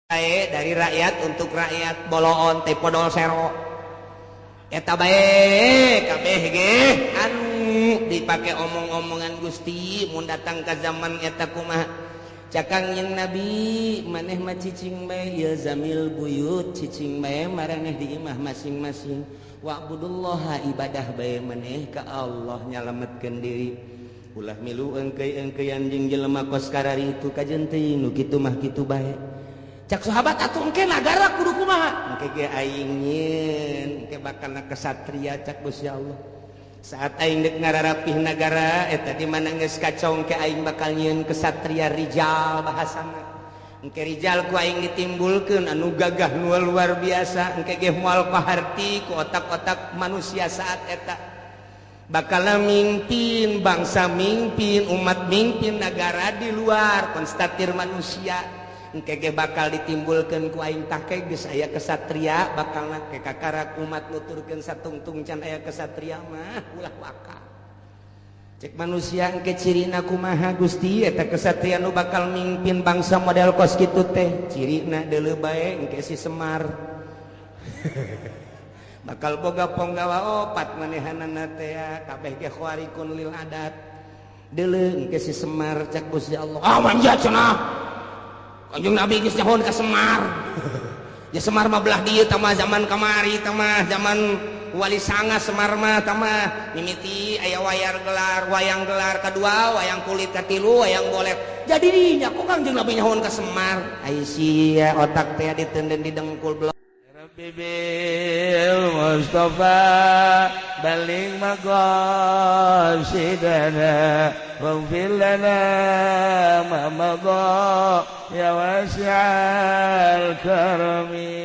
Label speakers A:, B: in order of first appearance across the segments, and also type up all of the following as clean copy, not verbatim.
A: Dari rakyat untuk rakyat boloon teh podol sero eta bae kabeh ge anu dipake omong-omongan Gusti mun datang ka zaman eta kumaha cakang yang Nabi maneh mah cicing bae ya zamil buyut cicing bae maraneh di imah masing-masing wa'budullaha ibadah bae maneh ka Allah nyalametkeun diri ulah milu engkei-engkeian jeung jelema kos karari itu kajen teuing nu kitu mah kitu bae cak sahabat atuh engke nagara kudu kumaha engke ge aing nyieun engke bakal kesatria cak Gusti Allah saat aing deuk ngararapih nagara eta di mana geus kacau engke aing bakal nyieun kesatria rijal bahasana engke rijal ku aing ditimbulkeun anu gagah nu luar biasa engke ge moal paharti ku otak-otak manusia saat eta bakal mimpin bangsa mimpin umat mimpin nagara di luar konstatir manusia engke ge bakal ditimbulkeun ku aing tah ke geus aya kesatria bakal ke kakarak umat nuturkeun satungtung can aya kesatria mah ulah waka cek manusia engke cirina kumaha Gusti eta kesatria nu bakal mimpin bangsa model kos kitu teh cirina deuleu bae engke si Semar bakal boga ponggawa opat manehanana teh kabeh ge khawarikun lil adat deuleu engke si Semar cek Gusti Allah ah manja cenah Kanjeng Nabi geus nyahoan ka Semar. Ya Semar mah belah dieu tah mah zaman kamari tah mah zaman Wali Sanga Semar mah tah mah mimiti aya wayang gelar, wayang gelar kadua, wayang kulit katilu, wayang golek. Jadi dinya kok Kanjeng Nabi nyahoan ka Semar. Ai sia otak teh ditenden di dengkul blok.
B: Rabbi bil Mustafa baligh maqasidana waghfir lana ma madha ya wasi'al karami.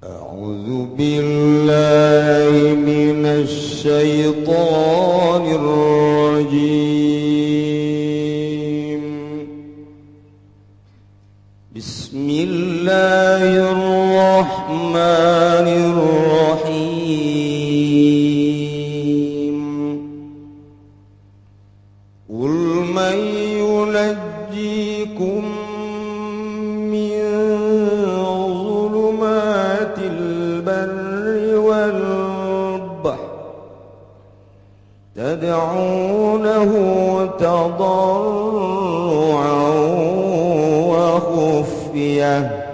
C: A'udzu billahi minasy syaithanir rajim. Bismillahirrahmanirrahim. Qul man yunajjikum min zulumatil barri wal bahr tad'unahu tadarru'an wa khufyah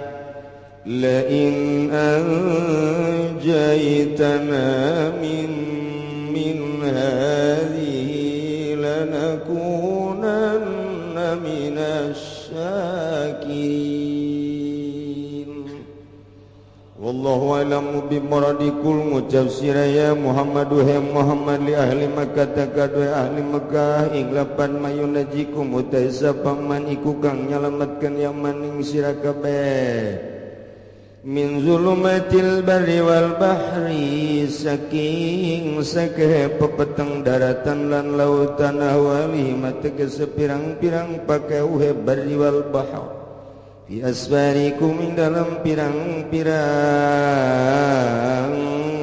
C: لئن أنجيتنا من هذه لنكونن من الشاكرين. والله أعلم بمرادكم ngucap sira ya Muhammad he Muhammad li ahli Makkah takadu ahli Makkah ing lapan mayunajikum utai sapa man iku kang nyalametkeun yaman ing sira kabeh min zulumatil barri wal bahri saking sakehe pepeteng daratan lan lautan ahwali mategese pirang-pirang pakeuhe barri wal bahr fi asfarikum ing dalam pirang-pirang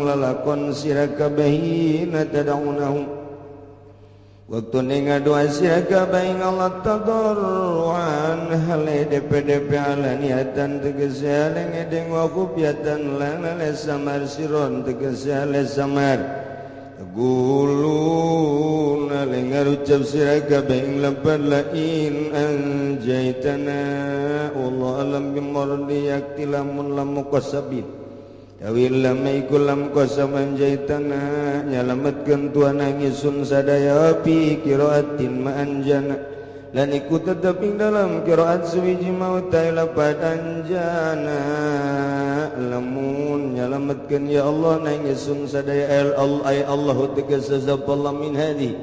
C: lalakon sira kabeh tad'unahum waktu ngadoa sira kabeh ing Allah tadarruan hale DPDP alaniatan tegese ale ngedeng wa khufyatan lan ale samar siron tegese ale samar gulun ale ngarucap sira kabeh ing lapan lain anjaitana Allah alam bimardi yakti lamun lamu qasabin Tawil lama iku lam qasam anjaitana nyalametkeun tuan ingsun sadaya fi qiraatin ma anjana lan iku tetep ing dalam qiraat suwiji maut lapat anjana lamun nyalametkeun ya Allah ingsun sadaya ay Allah tegese sapa min hadi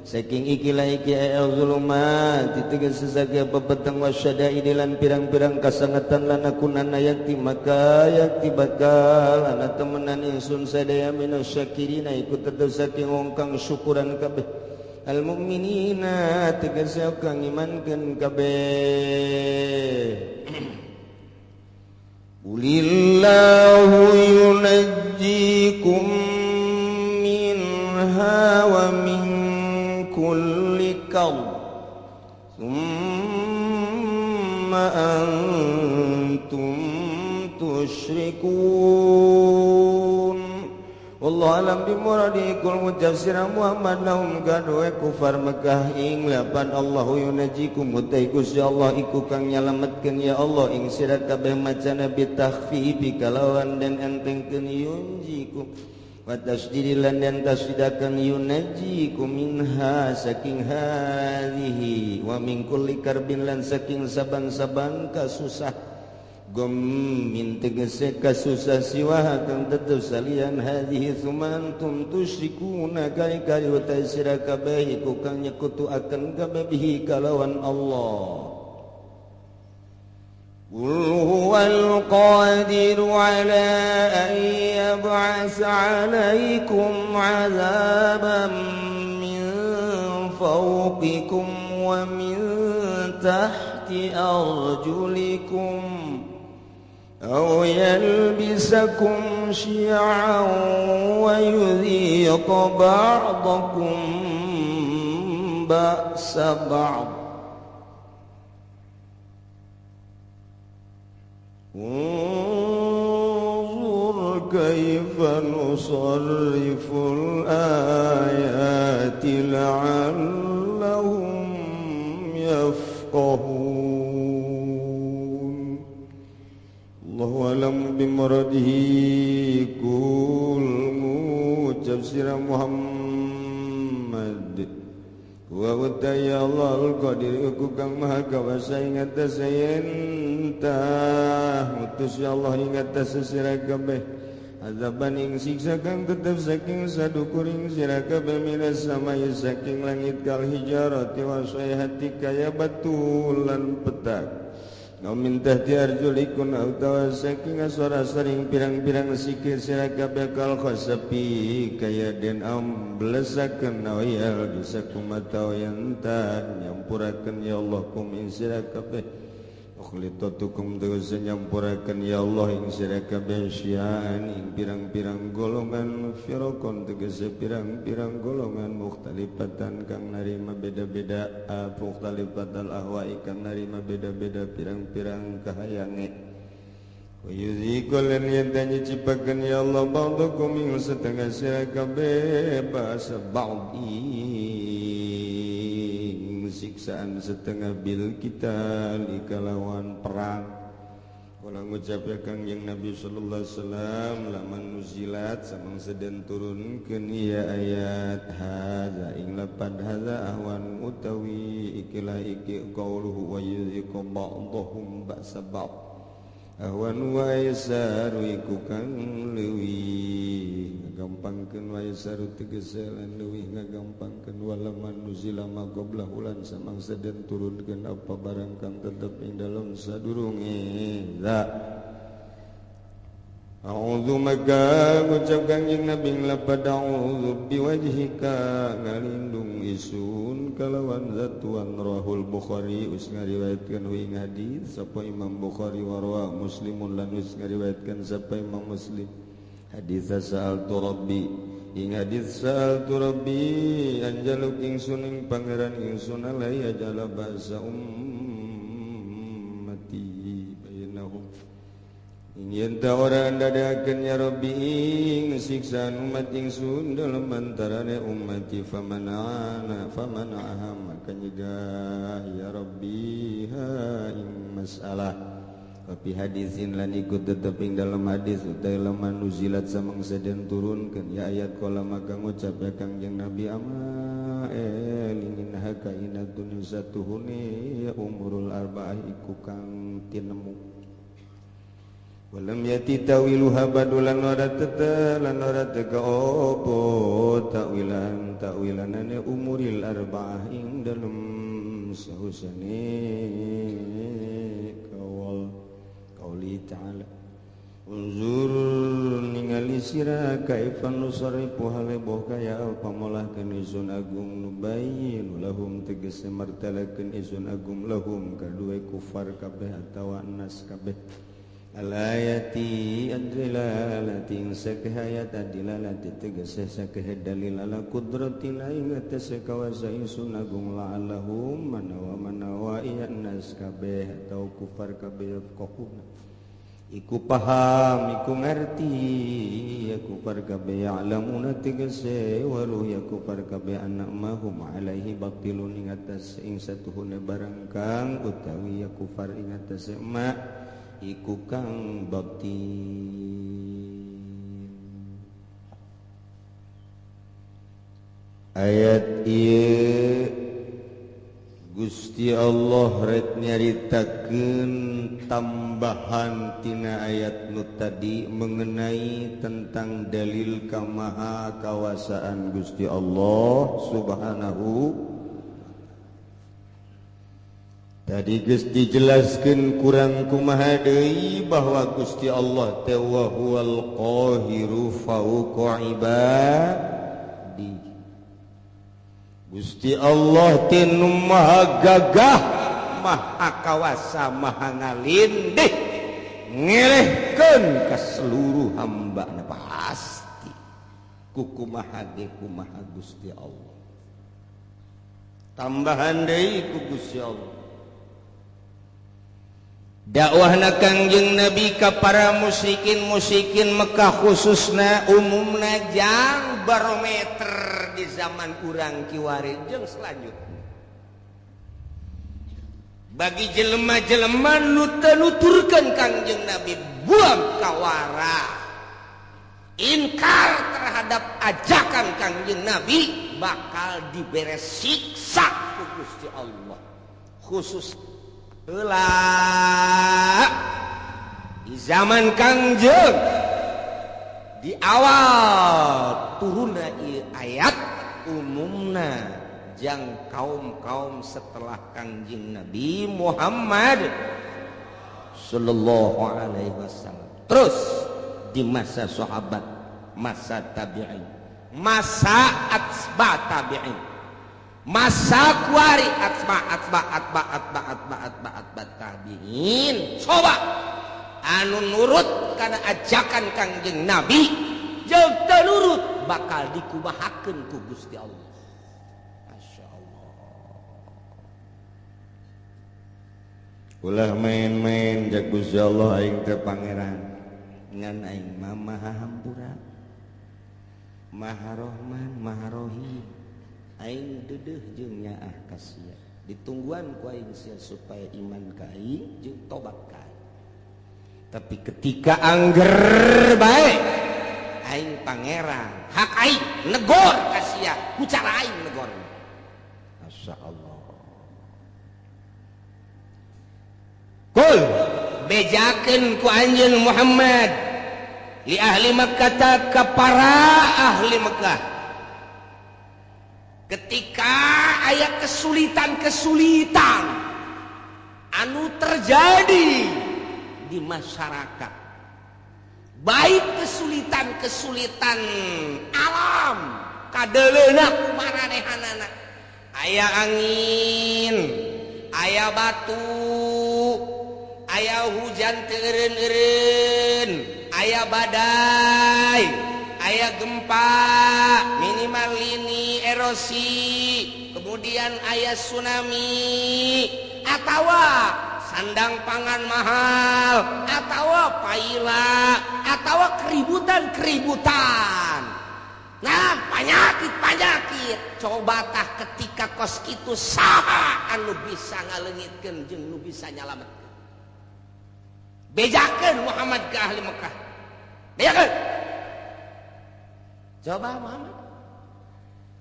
C: saking ikilah iki al zulumat tegese sage pepeteng wasyadaid lan pirang-pirang kasangetan lan akunana yakti maka yakti bakal ana temenan ingsun sadaya minasyakirina iku tetep saking wong kang syukuran kabeh al mukminina tegese kang imankeun kabeh. Qulillahu yunajjikum minha wa min kulli karb thumma antum tusyrikun. Wallahu alam bimuradi kul mujafsira Muhammad lahum kadue kufar Mekah ing lapan Allahu yunajikum utai Gusti Allah iku kang nyalametkeun ya Allah ing sira kabeh macana bitakhfifi kalawan den entengkeun yunjikum wa tasdidilan dan tasdidakan yunajikum minha saking hadhihi wa min kulli karbin lan saking saban-saban kasusah gom min tegese kasusah siwa kang tetep salian hadhihi sumantum tusyrikuna kari-kari utai sira kabeh iku kang nyekutuaken kabeh bihi kalawan Allah. قل هو القادر على أن يبعث عليكم عذابا من فوقكم ومن تحت أرجلكم أو يلبسكم شيعا ويذيق بعضكم بأس بعض. انظر كيف نصرف الآيات لعلهم يفقهون. الله أعلم بمراده كل تفسير محمد wa utaya Allah al-qadir iku kang maha kawasa ing atas tah utus ya Allah ing atas sira kabeh azaban ing siksa kang tetep saking sadukuring sira kabeh minas samai saking langit kal hijarati wa sayhati kaya batu lan petak Ngau minta tiarjulikun utawa saking aswara sering pirang-pirang sikir sira kabeh kal khasapi kaya den amblesakeun awal bisa kumatau yanta nyampurakeun ya Allah kum ing sira kabeh ukhlitatukum tegese nyampurakeun ya Allah ing sira kabeh syian ing pirang-pirang golongan firaqon tegese pirang-pirang golongan mukhtalifatan kang narima beda-beda mukhtalifatal ahwa'i kang narima beda-beda pirang-pirang kahayange wa yuzikul lan yantanyicipakeun ya Allah ba'dukum ing setengah sira kabeh ba'sa ba'di siksaan setengah bil kita kalawan perang. Kala ngucap ya Kangjeng Nabi sallallahu alaihi wasallam laman nuzilat samangsa den turunkeun ieu ayat hadza ing lapan hadza ahwan utawi ikilah iki qauluhu wa yuziqu ba'dhum ba'sa ba'd ahwan wa yasaru iku kang leuwih ngagampangkeun wa yasaru tegese lan leuwih ngagampangkeun walaman nuzila ma qablahu lan samangsa den turunkeun apa barang kang tetep ing dalem sadurunge za a'udzu maka ngucap Kangjeng Nabi lapad a'udzu biwajhika ngalindung isun kalawan zatuan rahul Bukhari us ngariwayatkeun ing hadis sapa Imam Bukhari wa rawa Muslimun lan us ngariwayatkeun sapa Imam Muslim hadis sa'altu rabbi ing hadis sa'altu rabbi anjaluk ingsun ing pangeran ingsun alai ajala ba'sa ummati bainahum yen ta ora ndadekaken ya Rabbi ing siksaan umat ingsun dalem antarane ummati famana'ana famana'aha maka nyegah ya Rabbi ha ing masalah tapi hadisin lan ikut tetep ing dalem hadis utawi laman nuzilat samangsa den turunkeun ya ayat kala maka ngucap ya Kangjeng Nabi ama elingin haka inatun satuhune ya umurul arba'ah iku kang tinemu walam yati tawiluha badulan ora tetelan ora teka opo takwilan takwilanane umuril arba'ah ing dalem sahusane kawal qauli ta'ala unzur ningali sira kaifa nusarrifu haleboh kaya apa molahkeun isun agung nubayyin lahum tegese martalakeun isun agung lahum kaduwe kufar kabeh atawa nas kabeh Alayati adrilalati sakehayat adilalati tegese sakehe dalil ala kudrati la ing atase kawasa ingsun agung la'allahum manawa manawa iya nas kabeh atau kufar kabeh yafqahuna iku paham iku ngerti ya kufar kabeh ya'lamuna tegese waruh ya kufar kabeh anak mahum alaihi batilun ing atase ing satuhune barang kang utawi ya kufar ing atase ma iku kang bakti. Ayat ieu Gusti Allah rek nyaritakeun tambahan tina ayat nu tadi mengenai tentang dalil kamaha kawasaan Gusti Allah Subhanahu. Tadi geus dijelaskeun kurang kumaha deui bahwa Gusti Allah teh wa huwal qahiru fauqa ibadi. Gusti Allah teh nu maha gagah, maha kawasa, maha ngalindih, ngelehkeun ka seluruh hambana pasti. Kukumaha ge kumaha Gusti Allah. Tambahan deui ku Gusti Allah. Dakwahna Kangjeng Nabi ka para musyrikin-musyrikin Mekah khususna umumna jang barometer di zaman urang kiwari jeung selanjutnya. Bagi jelema-jelema nu teu nuturkeun Kangjeng Nabi buang kawara. Inkar terhadap ajakan Kangjeng Nabi bakal dibere siksa ku Gusti Allah. Khusus heula di zaman Kangjeng di awal turunna ieu ayat umumna jang kaum-kaum setelah Kangjeng Nabi Muhammad sallallahu alaihi wasallam. Terus di masa sahabat, masa tabi'in, masa atsba tabi'in, masa kuari atsba atsba atba atba atba atba atba tabi'in. Coba anu nurut kana ajakan Kangjeng Nabi jeung teu nurut bakal dikumahakeun ku Gusti Allah. Masya Allah.
D: Ulah main-main jak Gusti Allah aing teh pangeran
C: ngan aing mah maha hampura, maha Rahman, maha Rahim. Aing dedeh jeung nyaah ka sia, ditungguan ku aing sia supaya iman ka aing jeung tobat ka aing. Tapi ketika angger bae aing pangeran, hak aing negor ka sia, ku cara aing negor. Masya Allah. Kul bejakeun ku anjeun Muhammad li ahli Makkah ka para ahli Mekah. Ketika aya kesulitan-kesulitan anu terjadi di masyarakat, baik kesulitan-kesulitan alam kadeleuna kumaranehanana, aya angin, aya batu, aya hujan teu eureun-eureun, aya badai, aya gempa, minimal lini erosi, kemudian aya tsunami, atawa sandang pangan mahal, atawa paila, atawa keributan-keributan. Nah, penyakit-penyakit. Coba tah ketika kos kitu saha anu bisa ngaleungitkeun jeung nu bisa nyalametkeun. Bejakeun Muhammad ke ahli Mekah. Bejakeun. Coba Muhammad.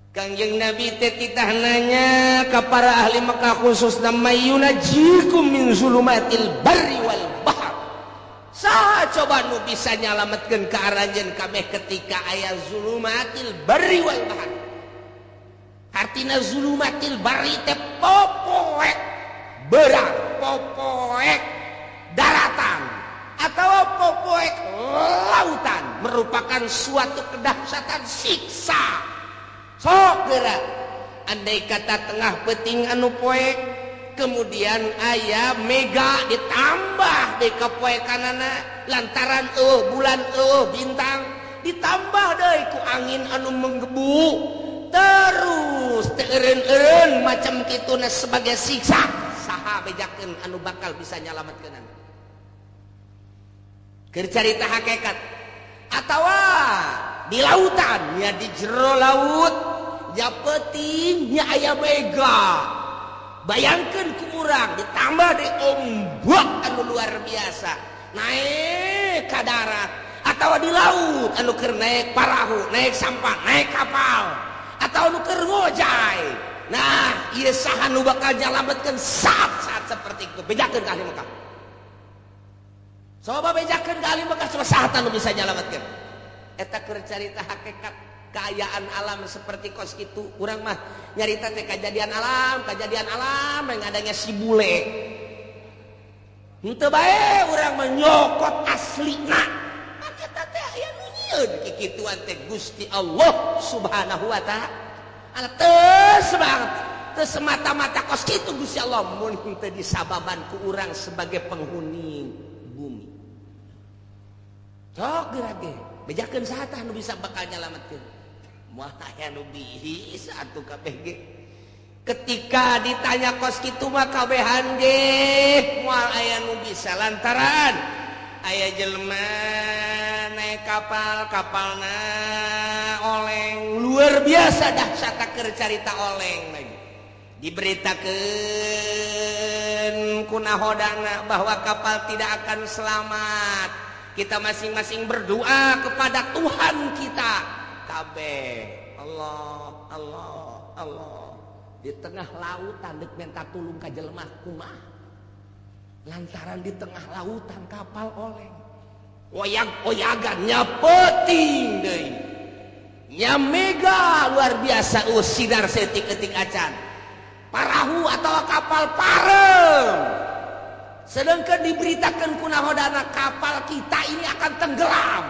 C: Kangjeng Nabi teh titah nanya ka para ahli Mekah khususna mayyunajikum min zulumatil barri wal bahr. Saha coba nu bisa nyalametkeun ka aranjeun kabeh ketika aya zulumatil barri wal bahr. Artina zulumatil barri teh popoek berang, popoek daratan atau popoek lautan, merupakan suatu kedahsyatan siksa. Sok geura andai kata tengah peuting anu poek,
A: Kemudian aya mega ditambah di kapoekanana lantaran bulan bintang ditambah deui ku angin anu menggebu terus teu eureun-eureun macam kituna sebagai siksa. Saha bejakeun anu bakal bisa nyalametkeun? Keur carita hakikat atawa di lautan nya di jero laut nya peuting nya aya mega. Bayangkan ku urang ditambah di ombak anu luar biasa naik ka darat atau di laut anu keur naik parahu, naik sampan, naik kapal atau anu keur ngojay. Nah, ieu saha nu bakal nyalametkeun saat-saat seperti itu? Bejakeun ka ahli Mekah. Coba bejakeun ka ahli Mekah, coba saha nu bisa nyalametkeun? Eta keur carita hakikat keayaan alam seperti kos gitu. Urang mah nyarita teh kejadian alam yang adanya si bule. Henteu bae urang mah nyokot aslina. Maka teh aya nu nyieun kikituan teh Gusti Allah Subhanahu wa ta'ala. Teu semangat, teu semata-mata kos kitu Gusti Allah mun henteu disababan ku urang sebagai penghuni bumi. Sok geura ge bejakeun saha tah nu bisa bakal nyalametkeun? Moal aya nu bisa atuh kabeh ge. Ketika ditanya kos kitu mah kabehan ge moal aya nu bisa lantaran aya jelema naik kapal, kapalna oleng luar biasa dahsyat keur carita oleng lagi. Diberitakeun ku nahodana bahwa kapal tidak akan selamat. Kita masing-masing berdoa kepada Tuhan kita. Kabeh Allah Allah Allah di tengah lautan deuk minta tulung ka jelema kumaha? Lantaran di tengah lautan kapal oleng. Oyag-oyagan nya peuting deui. Nya mega luar biasa sinar setik-etik acan. Parahu atau kapal parem. Sedangkan diberitakan ku nahodana kapal kita ini akan tenggelam.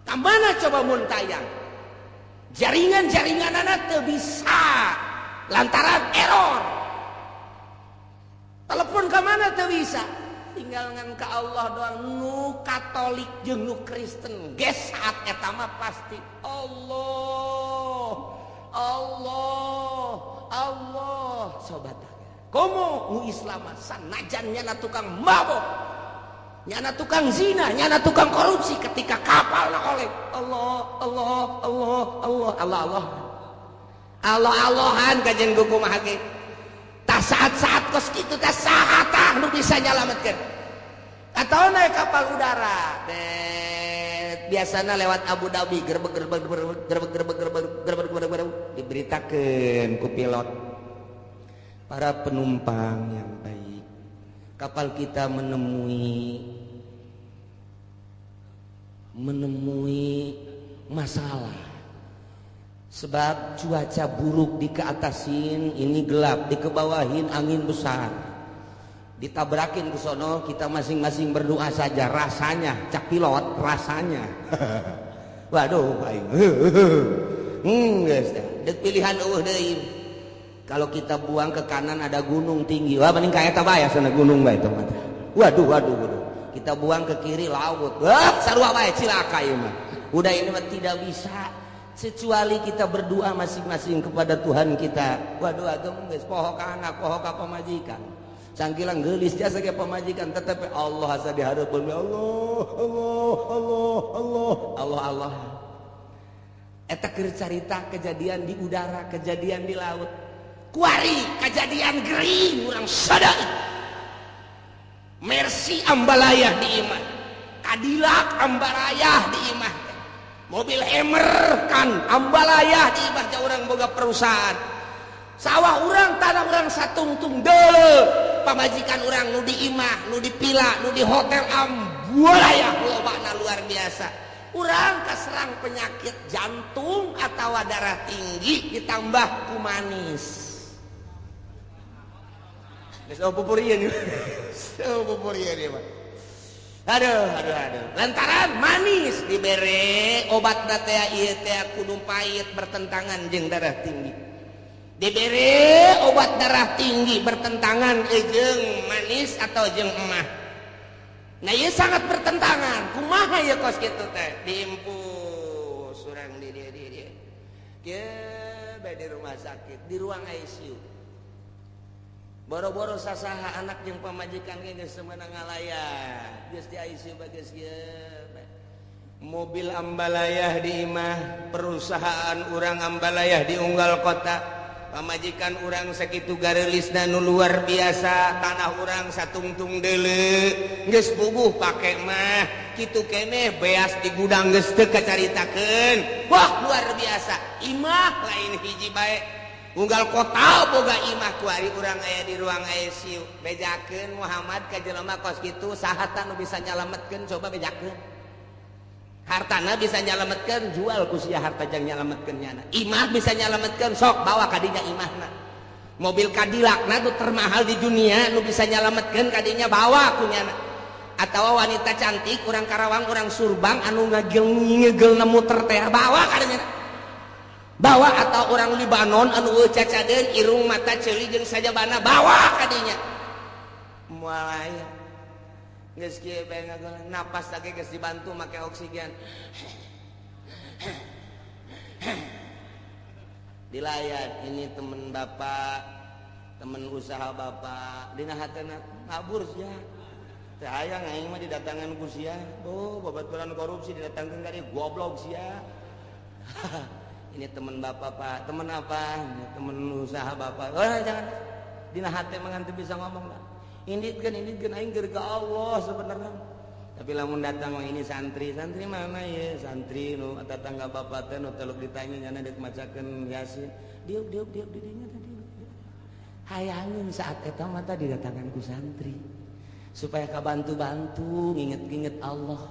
A: Mana coba mun tayang? Jaringan-jaringan anak teu bisa lantaran error. Telepon ke mana teu bisa? Tinggal ngan ka Allah doang. Nu Katolik jeung nu Kristen geus saat eta mah pasti Allah Allah Allah sobat. Komo nu Islam sanajan nyana tukang mabok, nyana tukang zina, nyana tukang korupsi, ketika kapal oleh Allah Allah Allah Allah Allah Allah Allah Allahan kajian gugu kumaha ge. Tah saat-saat kos kitu tah saha tah nu bisa nyalametkeun? Atau naik kapal udara biasana lewat Abu Dhabi gerbek gerbek gerbek gerbek gerbek gerbek gerbek gerbek diberitakeun ku pilot, para penumpang yang baik, kapal kita menemui masalah sebab cuaca buruk, dikeatasin ini gelap, dikebawahin angin besar, ditabrakin ke sono. Kita masing-masing berdoa saja rasanya, cak pilot rasanya. Waduh aing. Geus teh pilihan eueuh deui. Kalau kita buang ke kanan ada gunung tinggi. Wah, mending ka eta bae sana gunung bae teh. Waduh, waduh, waduh. Kita buang ke kiri laut. Wah, sarua bae cilaka ieu mah. Udah ini mah tidak bisa kecuali kita berdoa masing-masing kepada Tuhan kita. Waduh, atuh geus poho ka anak, poho ka pamajikan. Sangkilang geulis jasa ge pamajikan tetep Allah asa di hareupeun Allah, Allah, Allah, Allah, Allah, Allah. Eta keur carita kejadian di udara, kejadian di laut. Kuari kejadian gering urang sadar. Mercy ambalayah di imah, Cadillac ambalayah di imah, mobil Hammer kan ambalayah di imah. Jauh urang boga perusahaan, sawah urang, tanah urang satungtung deuleu, pamajikan urang nu di imah, nu di pila, nu di hotel ambalayah lobana luar biasa. Urang kaserang penyakit jantung atau darah tinggi ditambah ku manis. Geus pupurian. Pupurian ieu mah. Aduh, aduh, aduh. Lantaran manis dibere obat teh ieu teh kudu pahit bertentangan jeung darah tinggi. Dibere obat darah tinggi bertentangan jeung manis atau jeung emah. Nah ieu sangat bertentangan. Kumaha ya kos kitu teh? Diimpus urang di dieu di dieu. Kieu bae di rumah sakit, di ruang ICU. Boro-boro sasaha anak jeung pamajikan ge geus meunang ngalayat. Geus di ICU bae geus kieu. Mobil ambalayah di imah, perusahaan urang ambalayah di unggal kota. Pamajikan urang sakitu gareulisna nu luar biasa, tanah urang satungtung deuleu, geus puguh pake mah, kitu keneh beas di gudang geus teu kacaritakeun. Wah, luar biasa. Imah lain hiji bae. Unggal kota boga imah kuari urang aya di ruang ICU. Bejakeun Muhammad ka jelema kos kitu, saha tah nu bisa nyalametkeun coba bejakeun. Hartana bisa nyalametkeun, jual ku sia harta jang nyalametkeun nyana. Imah bisa nyalametkeun, sok bawa kadinya imahna. Mobil Cadillac na nu termahal di dunia nu bisa nyalametkeun kadinya bawa ku nyana. Atawa wanita cantik urang Karawang, urang Surbang anu ngagel muter teh bawa kadinya. Bawa atau orang Libanon anu cacadeun irung mata ceuli jeung sajabana bawa kadinya. Moal aya. Geus kieu bae ngagoleng napas lagi geus dibantu make oksigen. Dilayat ini temen bapak, temen usaha bapak, dina hatena ngabur sia. Teu hayang aing mah didatangan ku sia. Oh, babaturan korupsi didatangkeun ka dieu goblok sia. Ini temen bapak pak, temen apa? Ini temen usaha bapak. Oh, jangan. Dina hate mah teu bisa ngomong lah. Inditkeun aing keur ka Allah sebenarnya. Tapi lamun datang mah ini santri, santri mana ya? Santri nu tetangga bapak teh nu teluk ditanya nyana deuk macakeun Yasin. Diuk diuk diuk di dinya tadi. Hayangeun saat eta mah tah didatangan ku santri. Supaya kabantu-bantu nginget-nginget Allah.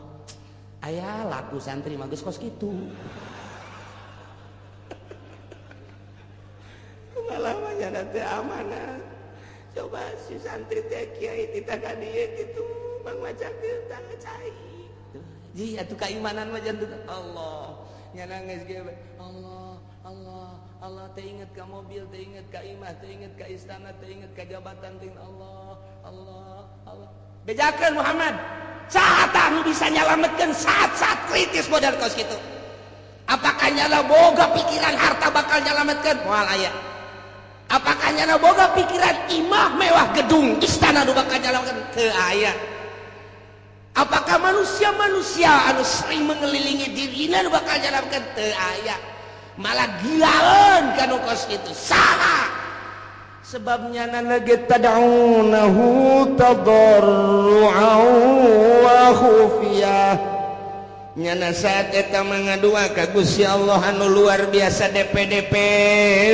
A: Aya laku santri mah geus kos kitu. Kumaha mah nyana teh amanah. Coba si santri teh kiai titah ka dieu kitu bang macakeun tah cai. Ji atuh kaimanan mah jangan Allah. Nyana geus ge Allah, Allah, Allah teh inget ka mobil, teh inget ka imah, teh inget ka istana, teh inget ka jabatan, teh Allah, Allah, Allah. Bejakeun Muhammad. Saha tah nu bisa nyalametkeun saat-saat kritis model kos kitu? Apakah nyala boga pikiran harta bakal nyalametkeun? Moal aya. Apakah nyana boga pikiran imah mewah gedung istana nu bakal nyalametkeun? Teu aya. Apakah manusia-manusia anu sering mengelilingi dirina nu bakal nyalametkeun? Teu aya. Malah gilaeun kanu kos kitu. Saha? Sebabnya nyana ge tad'unahu tadarru'an wa khufiyah. Nyana saat eta mangadua ka Gusti Allah anu luar biasa DPDP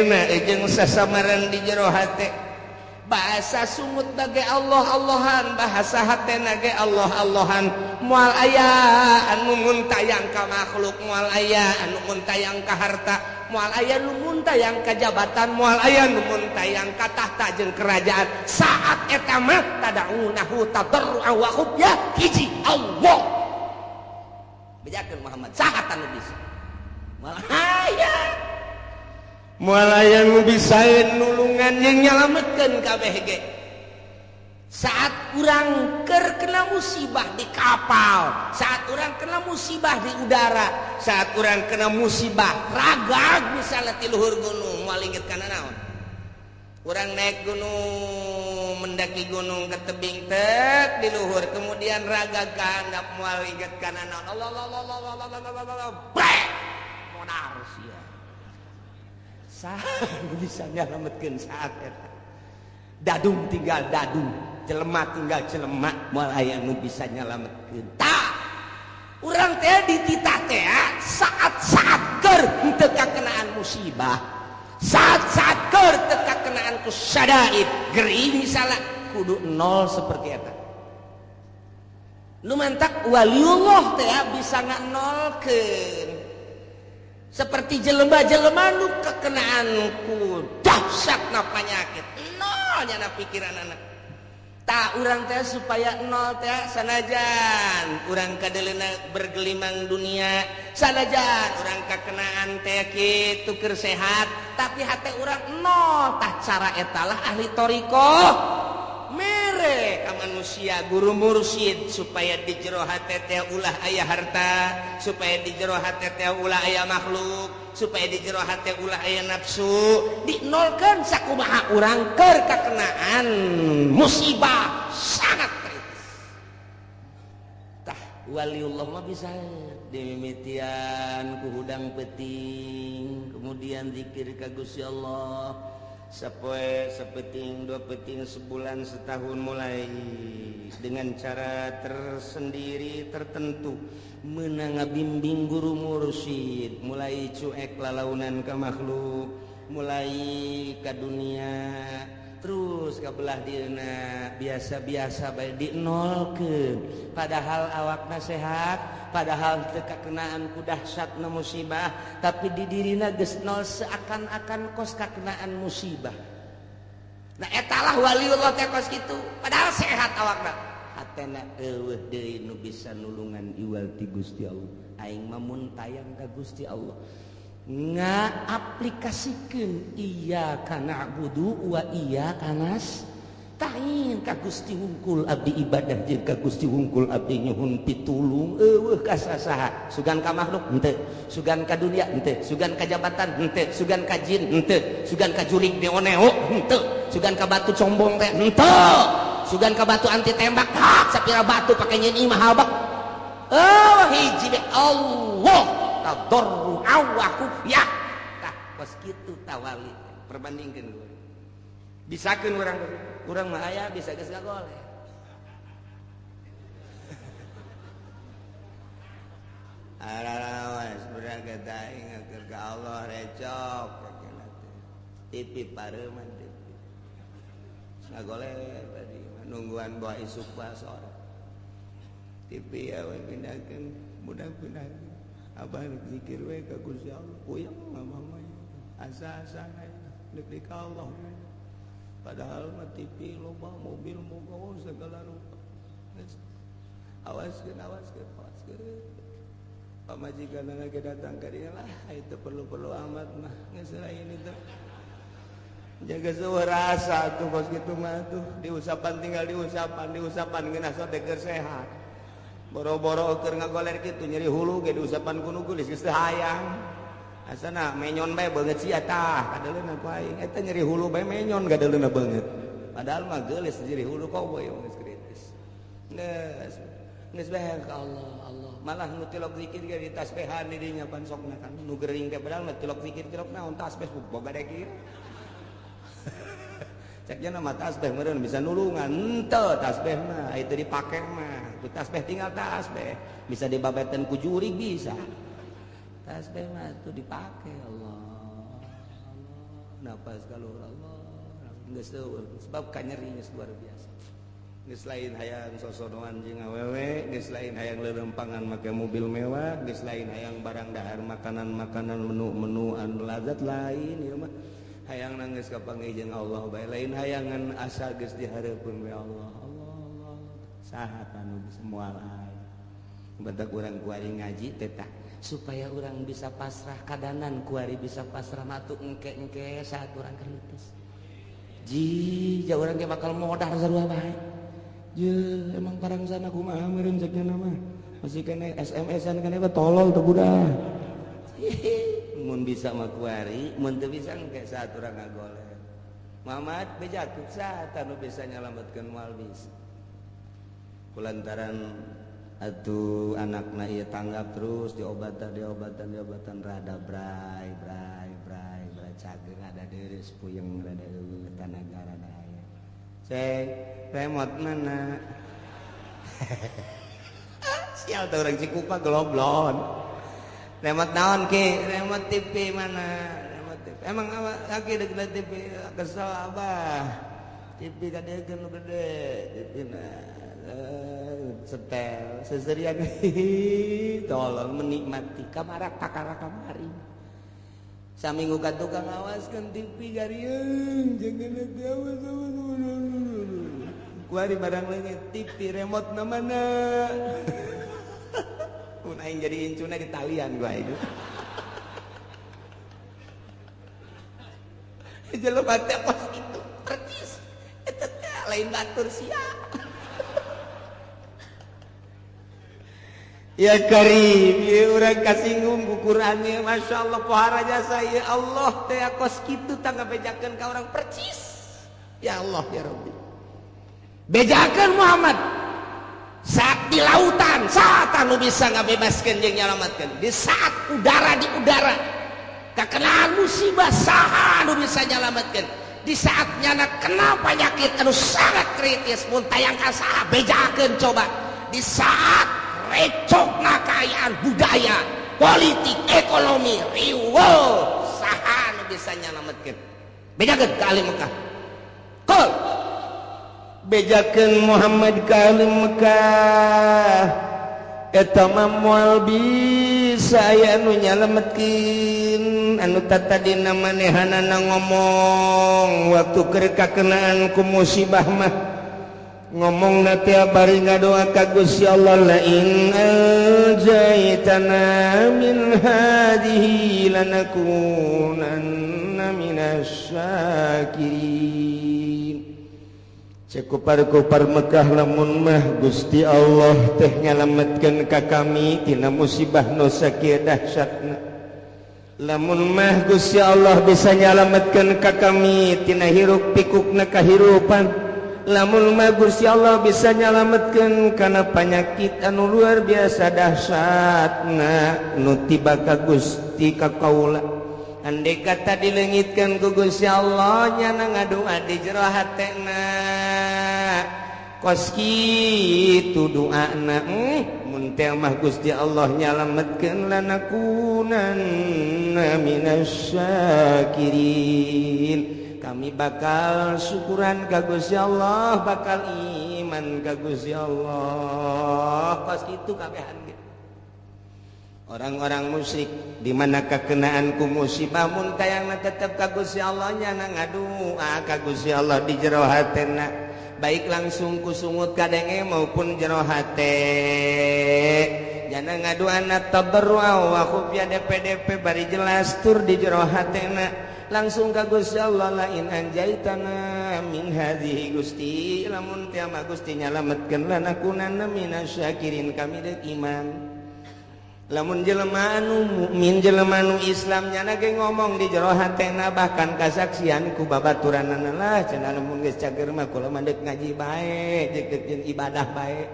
A: na jeung sasamaran di jero hate. Bahasa sungut nage Allah Allahan, bahasa hate nage Allah Allahan. Moal aya anu muntayang ka makhluk, moal aya anu muntayang ka harta, moal aya nu muntayang ka jabatan, moal aya nu muntayang ka tahta jeung kerajaan. Saat eta mah tadaunahu tadarru'an wa khufya, hiji Allah. Bejakeun Muhammad saha nu bisa? Moal aya. Moal aya nu bisa nulungan jeung nyalametkeun kabeh ge. Saat urang keur kena musibah di kapal, saat urang kena musibah di udara, saat urang kena musibah ragag misalnya ti luhur gunung, moal inget kana naon? Urang naik gunung, mendaki gunung ke tebing tek di luhur, kemudian ragag ka handap moal inget kana naon? Allah Allah Allah Allah Allah Allah Allah brek modar sia. Saha bisa nyalametkeun saat eta? Dadung tinggal dadung, jelema tinggal jelema, moal aya nu bisa nyalametkeun. Tah, urang teh dititah teh saat-saat keur henteu kakenaan musibah, saat-saat keur teu kakenaan ku syadaid, gering misalnya kudu nol seperti eta. Nu mantak waliullah teh bisa nganolkeun. Seperti jelema-jelema nu kekenaan ku dahsyatna panyakit, nol nyana pikiran anak. Tak urang teh supaya nol teh sanajan urang kadeleuna bergelimang dunia, sanajan urang kakenaan teh kitu keur sehat, tapi hate urang nol. Tah cara eta lah ahli thariqah mere ka manusia guru mursyid supaya di jero hate teh ulah aya harta, supaya di jero hate teh ulah aya makhluk, supaya di jero hate ulah aya nafsu, dinolkeun sakumaha urang keur kakenaan musibah sangat kritis. Tah waliullah mah bisa dimimitian ku hudang peuting, kemudian zikir ka Gusti Allah sapoe sapeting dua peting sebulan setahun, mulai dengan cara tersendiri tertentu menang ngabimbing guru mursyid, mulai cuek lalaunan ka makhluk, mulai ka dunia, terus ka belah dieuna biasa-biasa bae dinolkeun, padahal awakna sehat, padahal teu kakenaan ku dahsyatna musibah, tapi di dirina geus nol seakan-akan kos kakenaan musibah. Nah etalah waliullah teh kos kitu, padahal sehat awakna, hatena eueuh deui nu bisa nulungan iwal ti Gusti Allah. Aing mah mun tayang ka Gusti Allah ngaaplikasikeun iyyaka na'budu wa iyyaka nasta'in ka Gusti hungkul abdi ibadah jeung ka Gusti hungkul abdi nyuhun pitulung eueuh ka sasaha, sugan ka makhluk henteu, sugan ka dunia henteu, sugan ka jabatan henteu, sugan ka jin henteu, sugan ka jurig neo-neo henteu, sugan ka batu combong teh henteu, sugan ka batu anti tembak hak sapira batu pake nyeun imah habak. Oh hiji be Allah tadarru awaku ya. Tah kos kitu tawali perbandingkeun gue. Bisakeun urang urang mah aya bisa geus ngagoleh.
D: Ararawas berangkat aing keur ka Allah recok TV pareuman TV. Ngagoleh tadi nungguan bawa isuk bae sore. TV ya we pindahkeun, budak pindahkeun. Abah zikir we ka Gusti Allah, puyeng mah mah asa-asa deuk di ka Allah. Padahal mah TV loba, mobil moga segala rupa. Awaskeun, awaskeun, awaskeun. Pamajikanna ge datang ka dieu lah, itu perlu-perlu amat mah geus lain itu. Jaga seueur rasa tuh kos kitu mah tuh, diusapan tinggal diusapan, diusapan geunah sote keur sehat. Boro-boro keur ngagoler kitu nyeri hulu ge diusapan ku nu geulis geus teu hayang. Asana menyon bae beungeut sia tah kadeuleuna ku aing. Eta nyeri hulu bae menyon kadeuleuna beungeut. Padahal mah geulis nyeri hulu koboy geus kritis. Geus geus bae ka Allah, Allah. Malah nu tilok zikir ge ditasbehan di dinya pan sokna kan nu gering teh padahal mah tilok zikir tilok naon tasbih boga dek ieu. Ceknya nama tasbih meureun bisa nulungan henteu tasbih mah itu dipake mah ku tasbih tinggal tasbih bisa dibabetan ku jurig bisa tasbih mah itu dipake Allah Allah napas kaluhur Allah geus eueuh sebab kanyeri geus luar biasa geus lain hayang sosodoan jeung awewe geus lain hayang leuleumpangan make mobil mewah geus lain hayang barang dahar makanan-makanan menu-menu anu lazat lain ieu mah hayang nangis kapanggih jeung Allah bae lain hayangan asa geus dihareupeun we Allah Allah Allah saha anu bisa moal aya batak urang kuari ngaji teh tah supaya urang bisa pasrah kadanan kuari bisa pasrah matu engke-engke saat urang kritis ji ja urang ge bakal modar sarua bae je emang parang sana kumaha meureun cek nya mah masih kene SMS-an kene tolol teu budak. Mun bisa mah kuari, mun teu bisa engke saat urang ngagoleh. Mamat bejakut saat anu bisa nyalametkeun moal bisa. Kulantaran atuh anakna ieu tanggap terus diobatan diobatan diobatan rada bray bray bray bray cager rada deureus puyeng rada eueuh tanaga rada aya. Ceng, remote mana? Sial teh urang Cikupa geloblon. Remote naon ki? Remote TV mana? Remote TV. Emang kaki dek TV kesel abah. TV kadegeun nu gede, TV na setel seserian tolong menikmati kamarak kakara kamari. Saminggu ka tukang ngawaskeun TV garieung jangan awas awas.
A: Kuari barang leungit TV remote na mana. Mun aing jadi incuna di talian gua itu. Jelema teh kos kitu percis. Eta teh lain batur sia. Ya Karim, ya urang kasinggung ku Qur'an ieu, masyaallah pohara jasa ya Allah teh kos kitu tangga bejakeun ka urang percis. Ya Allah ya Rabbi. Bejakeun Muhammad saat di lautan, saat anu bisa ngabebaskeun jeung nyalamatkeun. Di saat udara di udara kakenaan musibah saha anu bisa nyalamatkeun. Di saat nyana kena penyakit anu sangat kritis mun tayang ka saha bejakeun coba. Di saat recokna kaayaan budaya, politik, ekonomi, riweuh, saha nu bisa nyalametkeun. Bejakeun ka ahli Mekah. Qul
C: bejakeun Muhammad ka ahli Mekah eta mah moal bisa aya anu nyalametkeun anu tatadina manehanana ngomong waktu keur kakenaan ku musibah mah ngomong na tiap bari ngadoa ka Gusti Allah la in anjaytana min hadihi lanakunanna minasyakirin. Cekupar-kupar Mekah lamun mah Gusti Allah teh nyalametkeun ka kami tina musibah nu sakieu dahsyatna. Lamun mah Gusti Allah bisa nyalametkeun ka kami tina hiruk pikukna kahirupan. Lamun mah Gusti Allah bisa nyalametkeun kana panyakit anu luar biasa dahsyatna nu tiba ka Gusti ka kaula. Andai kata dileungitkeun ku Gusti Allah nyana ngadua di jero hatena. Kos kitu doana mun teh mah Gusti Allah nyalametkeun lanakunanna minasyakirin. Kami bakal syukuran ka Gusti Allah, bakal iman ka Gusti Allah. Kos kitu kabehan ge. Orang-orang musyrik di mana kakenaan ku musibah mun tayangna tetep ka Gusti Allah nyana ngadua ka Gusti Allah di jero hatena, baik langsung ku sungut kadenge maupun jero hate. Nyana ngaduana tadarrua wa khufya DPDP bari jelas tur di jero hatena. Langsung ka Gusti Allah la in anjaitana min hadhihi Gusti lamun teh mah Gusti nyalametkeun lanakunanna minasyakirin kami deuk iman. Lamun jelema anu mukmin jelema anu Islam nyana ge ngomong di jero hatena bahkan kasaksian ku babaturanana lah cenah lamun geus cager mah kula mah deuk ngaji bae deuk jeung ibadah bae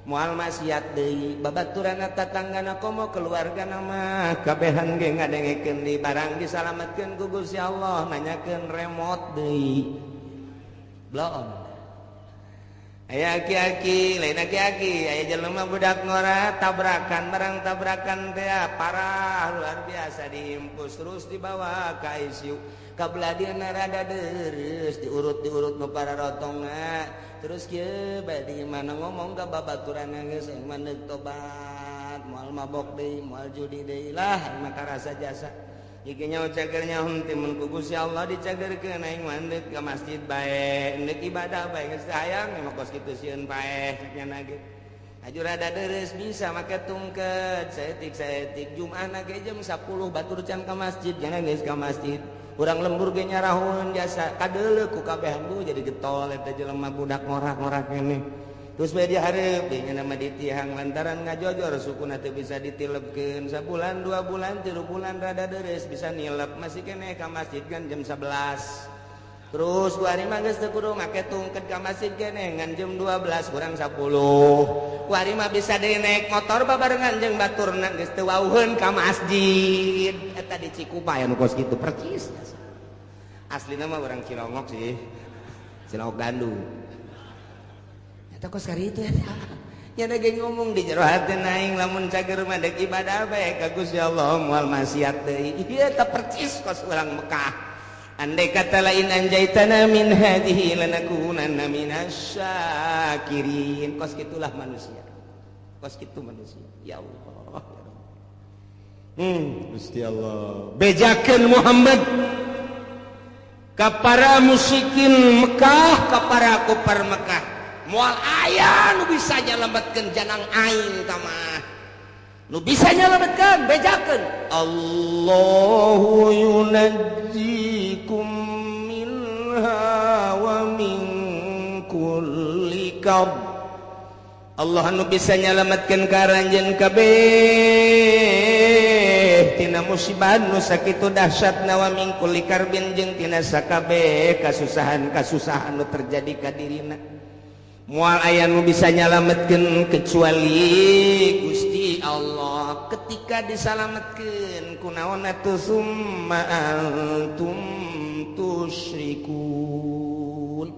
C: moal maksiat deui babaturanna tatanggana komo keluargana mah kabehan ge ngadengekeun di barang disalametkeun ku Gusti Allah nanyakeun remote deui bloon. Aya aki-aki lain aki-aki aya jelema budak ngora tabrakan barang tabrakan teh parah luar biasa diimpus terus dibawa ka ICU kabelah dieuna rada deres diurut-diurut nu para rotongna terus kieu bae di mana ngomong ka babaturanna geus aing mah deuk tobat moal mabok deui moal judi deui lah mah karasa jasa iki nyaho cager nyaho teh mun ku Gusti Allah dicagerkeun aing mah deuk ka masjid bae deuk ibadah bae geus hayang mah kos kitu sieun paeh cek nya ge aju rada deres bisa make tungkeut saeutik-saeutik Jumatna ge jam 10 batur can ka masjid jangan geus ka masjid urang lembur ge nyarahun jasa kadeuleuh ku kabehan bu jadi getol eta jelema budak ngorak-ngorak keneh terus bae dihareup deui nya mah ditihang lantaran ngajojor sukuna teu bisa ditilepkeun sabulan 2 bulan 3 bulan rada deres bisa nilep masih keneh ka masjid kan jam 11 terus kuari mah geus teu kudu make tungket ka masjid keneh ngan jam 12 kurang 10 kuari mah bisa deui naik motor babarengan jeung baturna geus teu wauheun ka masjid eta di Cikupa anu kos kitu percis aslina mah urang Cilongok sih Cilongok Bandung eta kos kari itu eta nya ge ngomong di jero hati aing lamun cager mah deuk ibadah bae ka Gusti Allah moal maksiat deui ieu eta percis kos urang Mekah. Andai kata lain anjaitana min hadhihi lanakunanna minasyakirin. Kos gitulah manusia. Kos gitu manusia. Ya Allah. Gusti Allah. Bejakeun Muhammad ka para musyrikin Mekah, ka para kufar Mekah.
A: Moal aya nu bisa nyalametkeun janang aing tamah. Nu bisa nyalametkeun bejakeun.
C: Allahu yunajjikum minha wa min kulli karb.
A: Allah nu bisa nyalametkeun ka aranjeun kabeh tina musibah nu sakitu dahsyatna wa min kulli karbin jeung tina sakabeh kasusahan-kasusahan nu terjadi ka dirina. Moal aya nu bisa nyalametkeun kecuali Gusti Allah. Ketika disalametkeun kunaon atuh summa antum tusyrikun.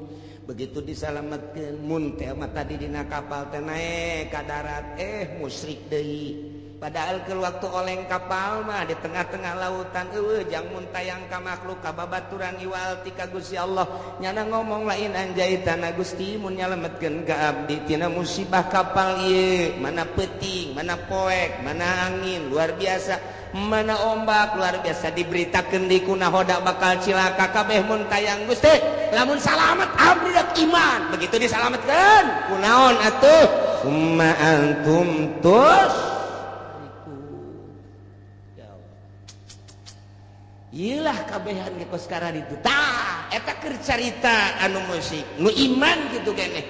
A: Begitu disalametkeun mun teh mah tadi dina kapal teh naek ka darat musyrik deui. Padahal ke waktu oleng kapal mah di tengah-tengah lautan eueuh jang mun tayang ka makhluk ka babaturan iwal ti ka Gusti Allah. Nyana ngomong lain anjaitana Gusti mun nyalametkeun ka abdi tina musibah kapal ieu, mana peuting, mana poek, mana angin luar biasa, mana ombak luar biasa diberitakeun di kunahoda bakal cilaka kabeh mun tayang Gusti. Lamun salamet abdi rek iman. Begitu disalametkeun kunaon atuh summa antum tus. Iyalah kabehan ge kos sekarang itu. Tah, eta keur carita anu musik, nu iman kitu keneh.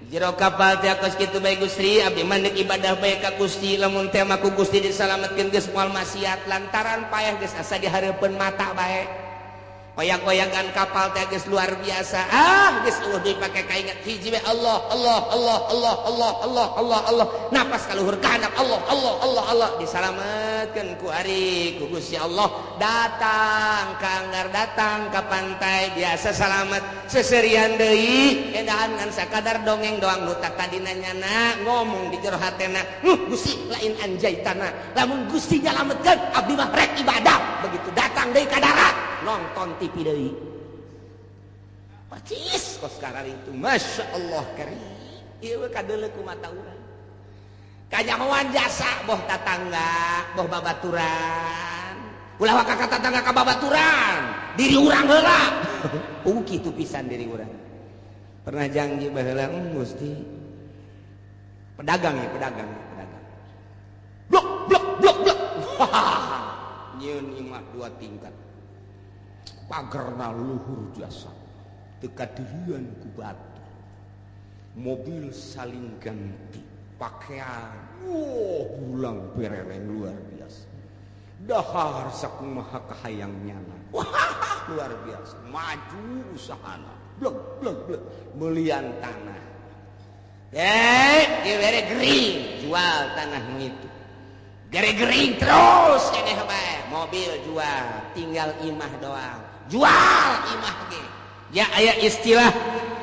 A: Jero kapal teh kos kitu bae Gusti, abdi mah deuk ibadah bae ka Gusti, lamun teh mah ku Gusti disalametkeun geus moal maksiat lantaran payah geus asa dihareupeun mata bae. Oyak-oyakan kapal teh geus luar biasa. Ah, geus eueuh deui pake kainget hiji we Allah, Allah, Allah, Allah, Allah, Allah, Allah, Allah. Napas kaluhur ka handap Allah, Allah, Allah, Allah disalametkeun ku ari ku Gusti Allah. Datang ka anggar datang ka pantai biasa salamet seserian deui edahan ngan sakadar dongeng doang nu tadina nyana ngomong di jero hatena, Gusti lain anjaitana. Lamun Gusti nyalametkeun abdi mah rek ibadah. Begitu datang deui ka darat nonton TV deui. Percis kos sekarang itu Masya Allah karim. Ieu kadeuleu ku mata urang. Kanyahoan jasa boh tatangga, boh babaturan. Ulah waka ka tatangga ka babaturan, diri urang heula. Kitu pisan diri urang. Pernah janji baheula Gusti. Pedagang ya, pedagang, pedagang. Blok blok blok blok. Nyieun imah 2 tingkat. Pagerna luhur jasa teu kadirian ku batu, mobil saling ganti, pakaian wow bulang bereleng luar biasa, dahar sakumaha kahayang nyana, wah luar biasa, maju usahana, blek blek blek, belian tanah, dibere gering jual tanah nu itu. Gering-gering terus keneh bae, mobil jual, tinggal imah doang. Jual imah ge. Ya aya istilah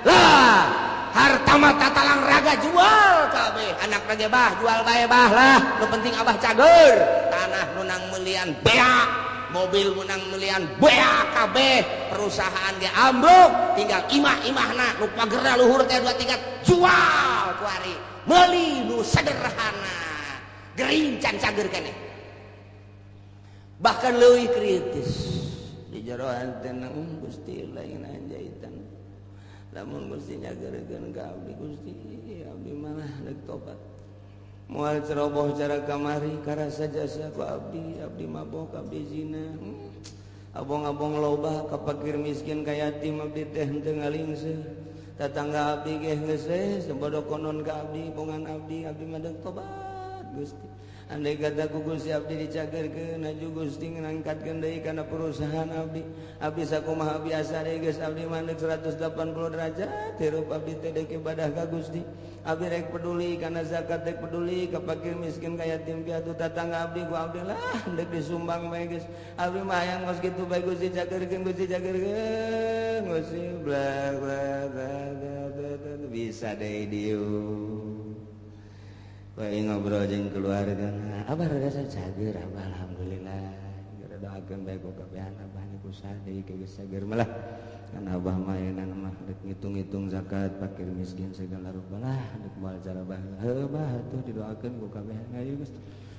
A: lah, harta mah tatalang raga jual kabeh. Anak ge bah jual bae bah lah, nu penting abah cager. Tanah nu nang meulian beak, mobil nu nang meulian beak kabeh, perusahaan ge ambruk, tinggal imah-imahna nu pagerna luhur teh 2 tingkat jual kuari. Meuli nu sederhana. Gering can cager keneh. Bahkan leuwih kritis di jero antena Gusti lain anjaitan. Lamun Gusti nyageurkeun ka abdi Gusti, abdi malah deuk tobat. Moal ceroboh cara kamari karasa jasa ku abdi, abdi mabok, abdi zina. Abong-abong loba ka fakir miskin ka yatim abdi teh henteu ngalingseut. Tatangga abdi ge geus we sabodo konon ka abdi, bongan abdi, abdi mah deuk tobat. Gusti andai kata ku Gusti abdi dicagerkeun aju Gusti ngangkatkeun deui kana perusahaan abdi, abdi sakumaha biasa deui geus abdi mandeg 180 derajat hirup abdi teh deuk ibadah ka Gusti, abdi rek peduli kana zakat rek peduli ka fakir miskin ka yatim piatu tatangga abdi ku abdi lah deuk disumbang bae geus abdi mah hayang geus kitu bae Gusti cagerkeun Gusti cagerkeun Gusti bla bla bla bla bisa deui dieu. Bae ngobrol jeung keluarga, abah rada cager abah alhamdulillah. Gara doakeun bae ku kabehan abah niku deui geus cager malah. Kan abah mah ayeuna mah deuk ngitung-ngitung zakat fakir miskin segala rupa lah deuk moal cara bah. Heuh bah atuh didoakeun ku kabehan ayo geus.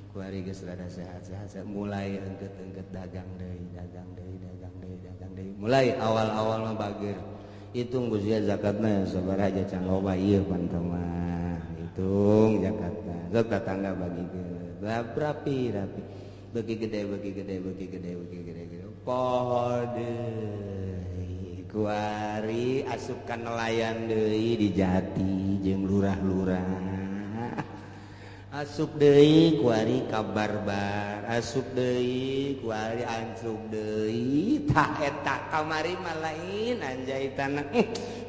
A: Kuari geus rada sehat-sehat mulai engket-engket dagang deui, dagang deui, dagang deui, dagang deui. Mulai awal-awal mah bager.
C: Hitung Gusti zakatna sabaraha aja can loba ieu pan mah. Hitung zakatna. Sok tetangga bagikeun. Rapi rapi. Bagi gede bagi gede bagi gede bagi gede. Poho deui kuari asup ka nelayan deui di Jati jeung lurah-lurah. Asup deui kuari ka barbar, asup deui kuari ancup deui tah eta kamari mah lain anjay tanah.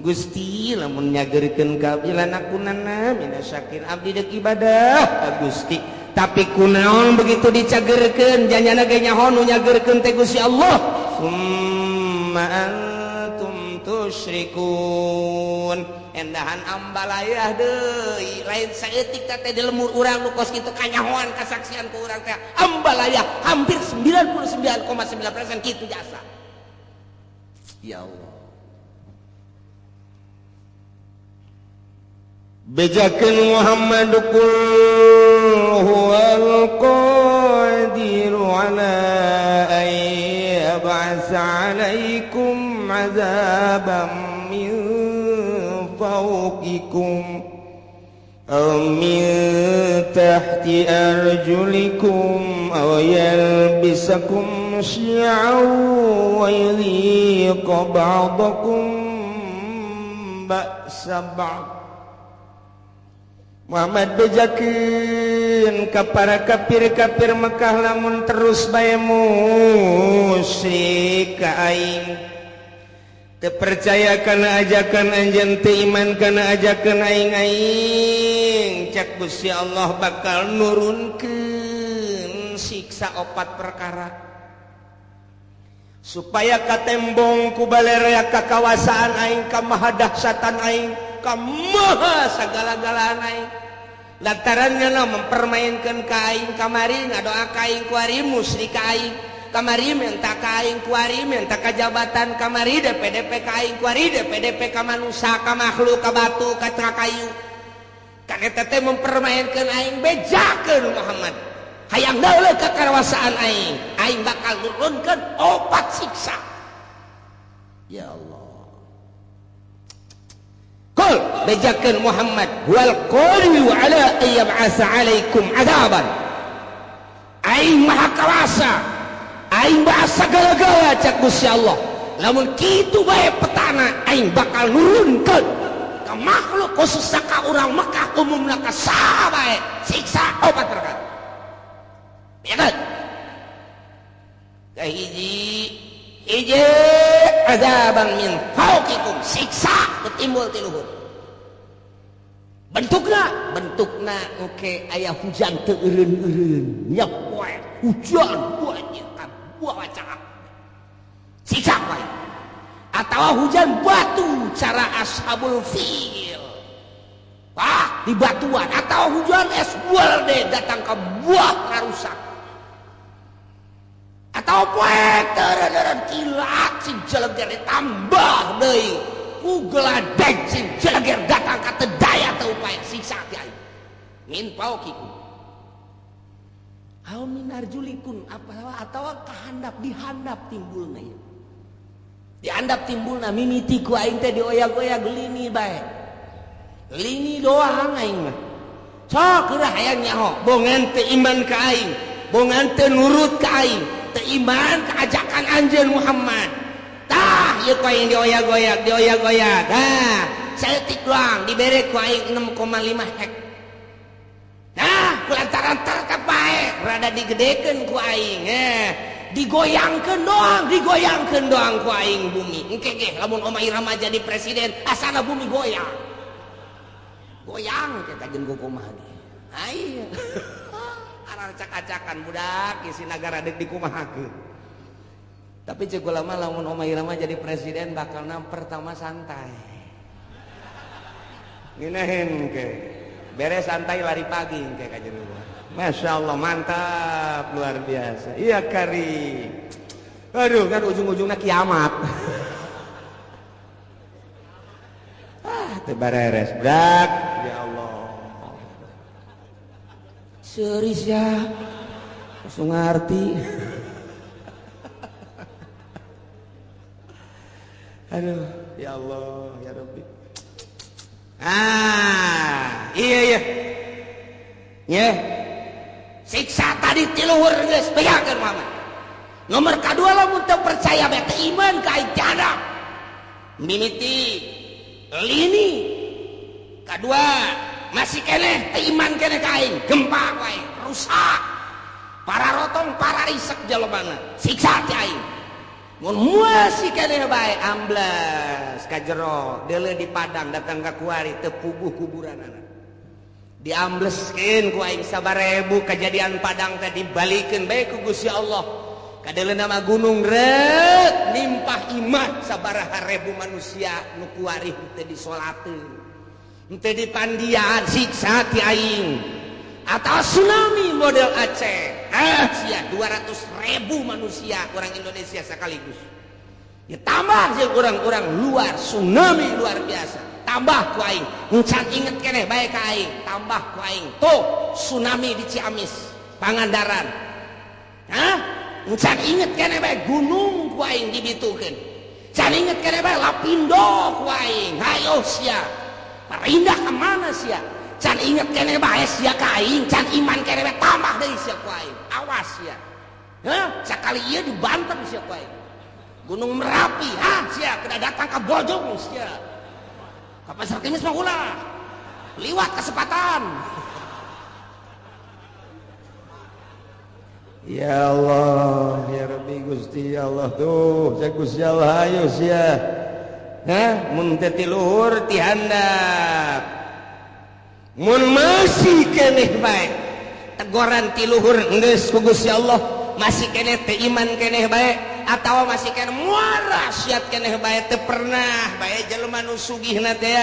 C: Gusti lamun nyageurkeun ka abdi lanakunana minasyakir abdi deuk ibadah ka Gusti. Tapi kunaon begitu dicagerkeun janyana ge nyaho nu nyageurkeun teh Gusti Allah. Summa antum tusyrikun. Endahan ambalayah deui lain saeutik teh di lemur urang nu kos kitu kanyahoan kasaksian ku urang teh ambalayah hampir 99,9% kitu jasa. Ya Allah. Bejakeun Muhammad qul huwal qadiru ala ay yab'atsa 'alaikum 'adzaban min fawqikum aw min tahti arjulikum aw yalbisakum syi'an wa yudhiqa ba'dakum ba'sa ba'd. Muhammad bejakeun ka para kafir-kafir Mekah lamun terus bae musyrik ka aing teu percaya kana ajakan anjeun teu iman kana ajakan aing-aing cak Gusti Allah bakal nurunkeun siksa opat perkara supaya katembong ku balerea kakawasaan aing ka mahadahsyatan aing ka maha sagala-galaan aing lantarannya no mempermainkan ka aing kamari ngadoa ka aing kuari musyrik ka aing kamari minta ka aing kuari minta ka jabatan kamari DPDP ka aing kuari DPDP ka manusia ka makhluk ka batu ka kayu kan eta teh mempermainkan aing bejakeun Muhammad hayang dauleuh ka kawasaan aing aing bakal nurunkeun opat siksa. Ya Allah. Qul bejakeun Muhammad wal qadiru ala ay yab'atsa 'alaikum 'adzaban. Aing maha kawasa, aing maha sagala-gala cak Gusti Allah. Lamun kitu bae petana aing bakal nurunkeun ka makhluk khususna ka urang Mekah umumna ka saha bae siksa opat perkara. Ya kan? Kahiji hiji azaban min fauqikum siksa timbul ti luhur. Bentukna oke aya hujan teu eureun-eureun nya poe hujan banyak ka buah cakap siksa wae atawa hujan batu cara ashabul fil wah di batuan atau hujan es buah deh datang ke buah ngarusak atau poe teureun-eureun kilat sing jeleger ditambah deui ku geladeg sing jeleger datang ka teu daya teu upaya siksa ti aing min fauqikum aw min arjulikum apa atawa kahandap dihandap timbulna ieu dihandap timbulna mimiti ku aing teh dioyag-oyag lini bae lini doang aing mah sok geura hayang nyaho bongan teu iman ka aing bongan teu nurut ka aing teu iman ka ajakan anjeun Muhammad. Tah ieu ku aing dioyag-oyag dioyag-oyag. Tah saeutik doang dibere ku aing 6,5 hek. Nah kulantaran tetep bae rada digedekeun ku aing digoyangkeun doang ku aing bumi. Engke ge lamun Oma Irama jadi presiden asana bumi goyang. Goyang kita jeung kumaha ge. Ayo. Aracak-acakan budak isi nagara deuk dikumahakeun. Tapi cek ulama lamun Oma Irama jadi presiden bakalna pertama santai. Ngeunaheun ke. Beres santai lari pagi engke ka jero. Masya Allah mantap luar biasa. Iya kari. Aduh kan ujung-ujungnya kiamat. Ah teu bareres brak. Ya Allah. Seuris ya. Langsung ngarti. Aduh. Ya Allah ya Rabbi.
A: Ah, iya iya. Nya. Siksa tadi ti luhur geus bejakeun Muhammad. Nomor kadua lamun teu percaya bae teu iman ka aing tiada. Mimiti lini. Kadua masih keneh teu iman keneh ka aing, gempa ku aing, rusak. Para rotong, para risek jalmana. Siksa ti aing. Mun masih keneh bae ambles ka jero, deuleu di padang datang ka kuari teu puguh kuburanana. Diambleskeun ku aing sabarebu kejadian padang teh dibalikeun bae ku Gusti Allah. Kadeuleu nama gunung reuk nimpah imah sabaraha ribu manusia nu kuari teu disolateun. Teu dipandian siksa ti aing. Atau tsunami model Aceh. Ah sia 200.000 manusia orang Indonesia sekaligus. Ditambah jeung orang-orang luar tsunami luar biasa. Tambah ku aing, encan inget keneh bae ka aing, tambah ku aing. Tuh tsunami di Ciamis, Pangandaran. Hah? Encan inget keneh bae gunung ku aing dibitukeun. Can inget keneh bae Lapindo ku aing. Hayo sia. Pindah ka mana sia? Can inget keneh bae sia ka aing, can iman keneh bae tambah deui sia ku aing. Awas sia. Hah? Sakali ieu dibanten sia ku aing. Gunung Merapi, hah sia kena datang ka Bojong sia. Ka Pasar Kemis mah ulah. Liwat kesempatan.
C: Ya Allah, ya Rabbi Gusti ya Allah tuh, saya Gusti Allah ayo sia.
A: Hah, mun teu ti luhur ti handap. Mun masih keneh bae tegoran ti luhur geus ku Gusti Allah, masih keneh teu iman keneh bae atawa masih keneh muara siat keneh bae teu pernah bae jelema nu sugihna teh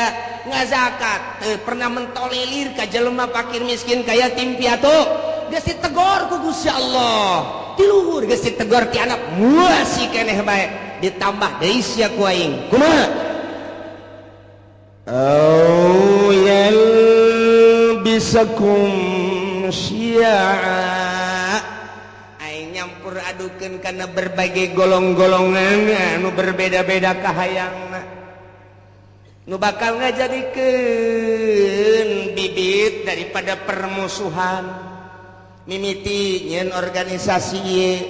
A: ngazakat, teu pernah mentolelir ka jelema fakir miskin ka yatim piatu. Geus ditegor ku Gusti Allah ti luhur, geus ditegor ti anak masih keneh bae ditambah deui sia ku aing. Kumaha?
C: Au yalbisakum syi'a.
A: Aing nyampur adukeun kana berbagai golong-golongan anu berbeda-beda kahayangna. Nu bakal ngajadikeun bibit daripada permusuhan. Mimiti nyeun organisasi ieu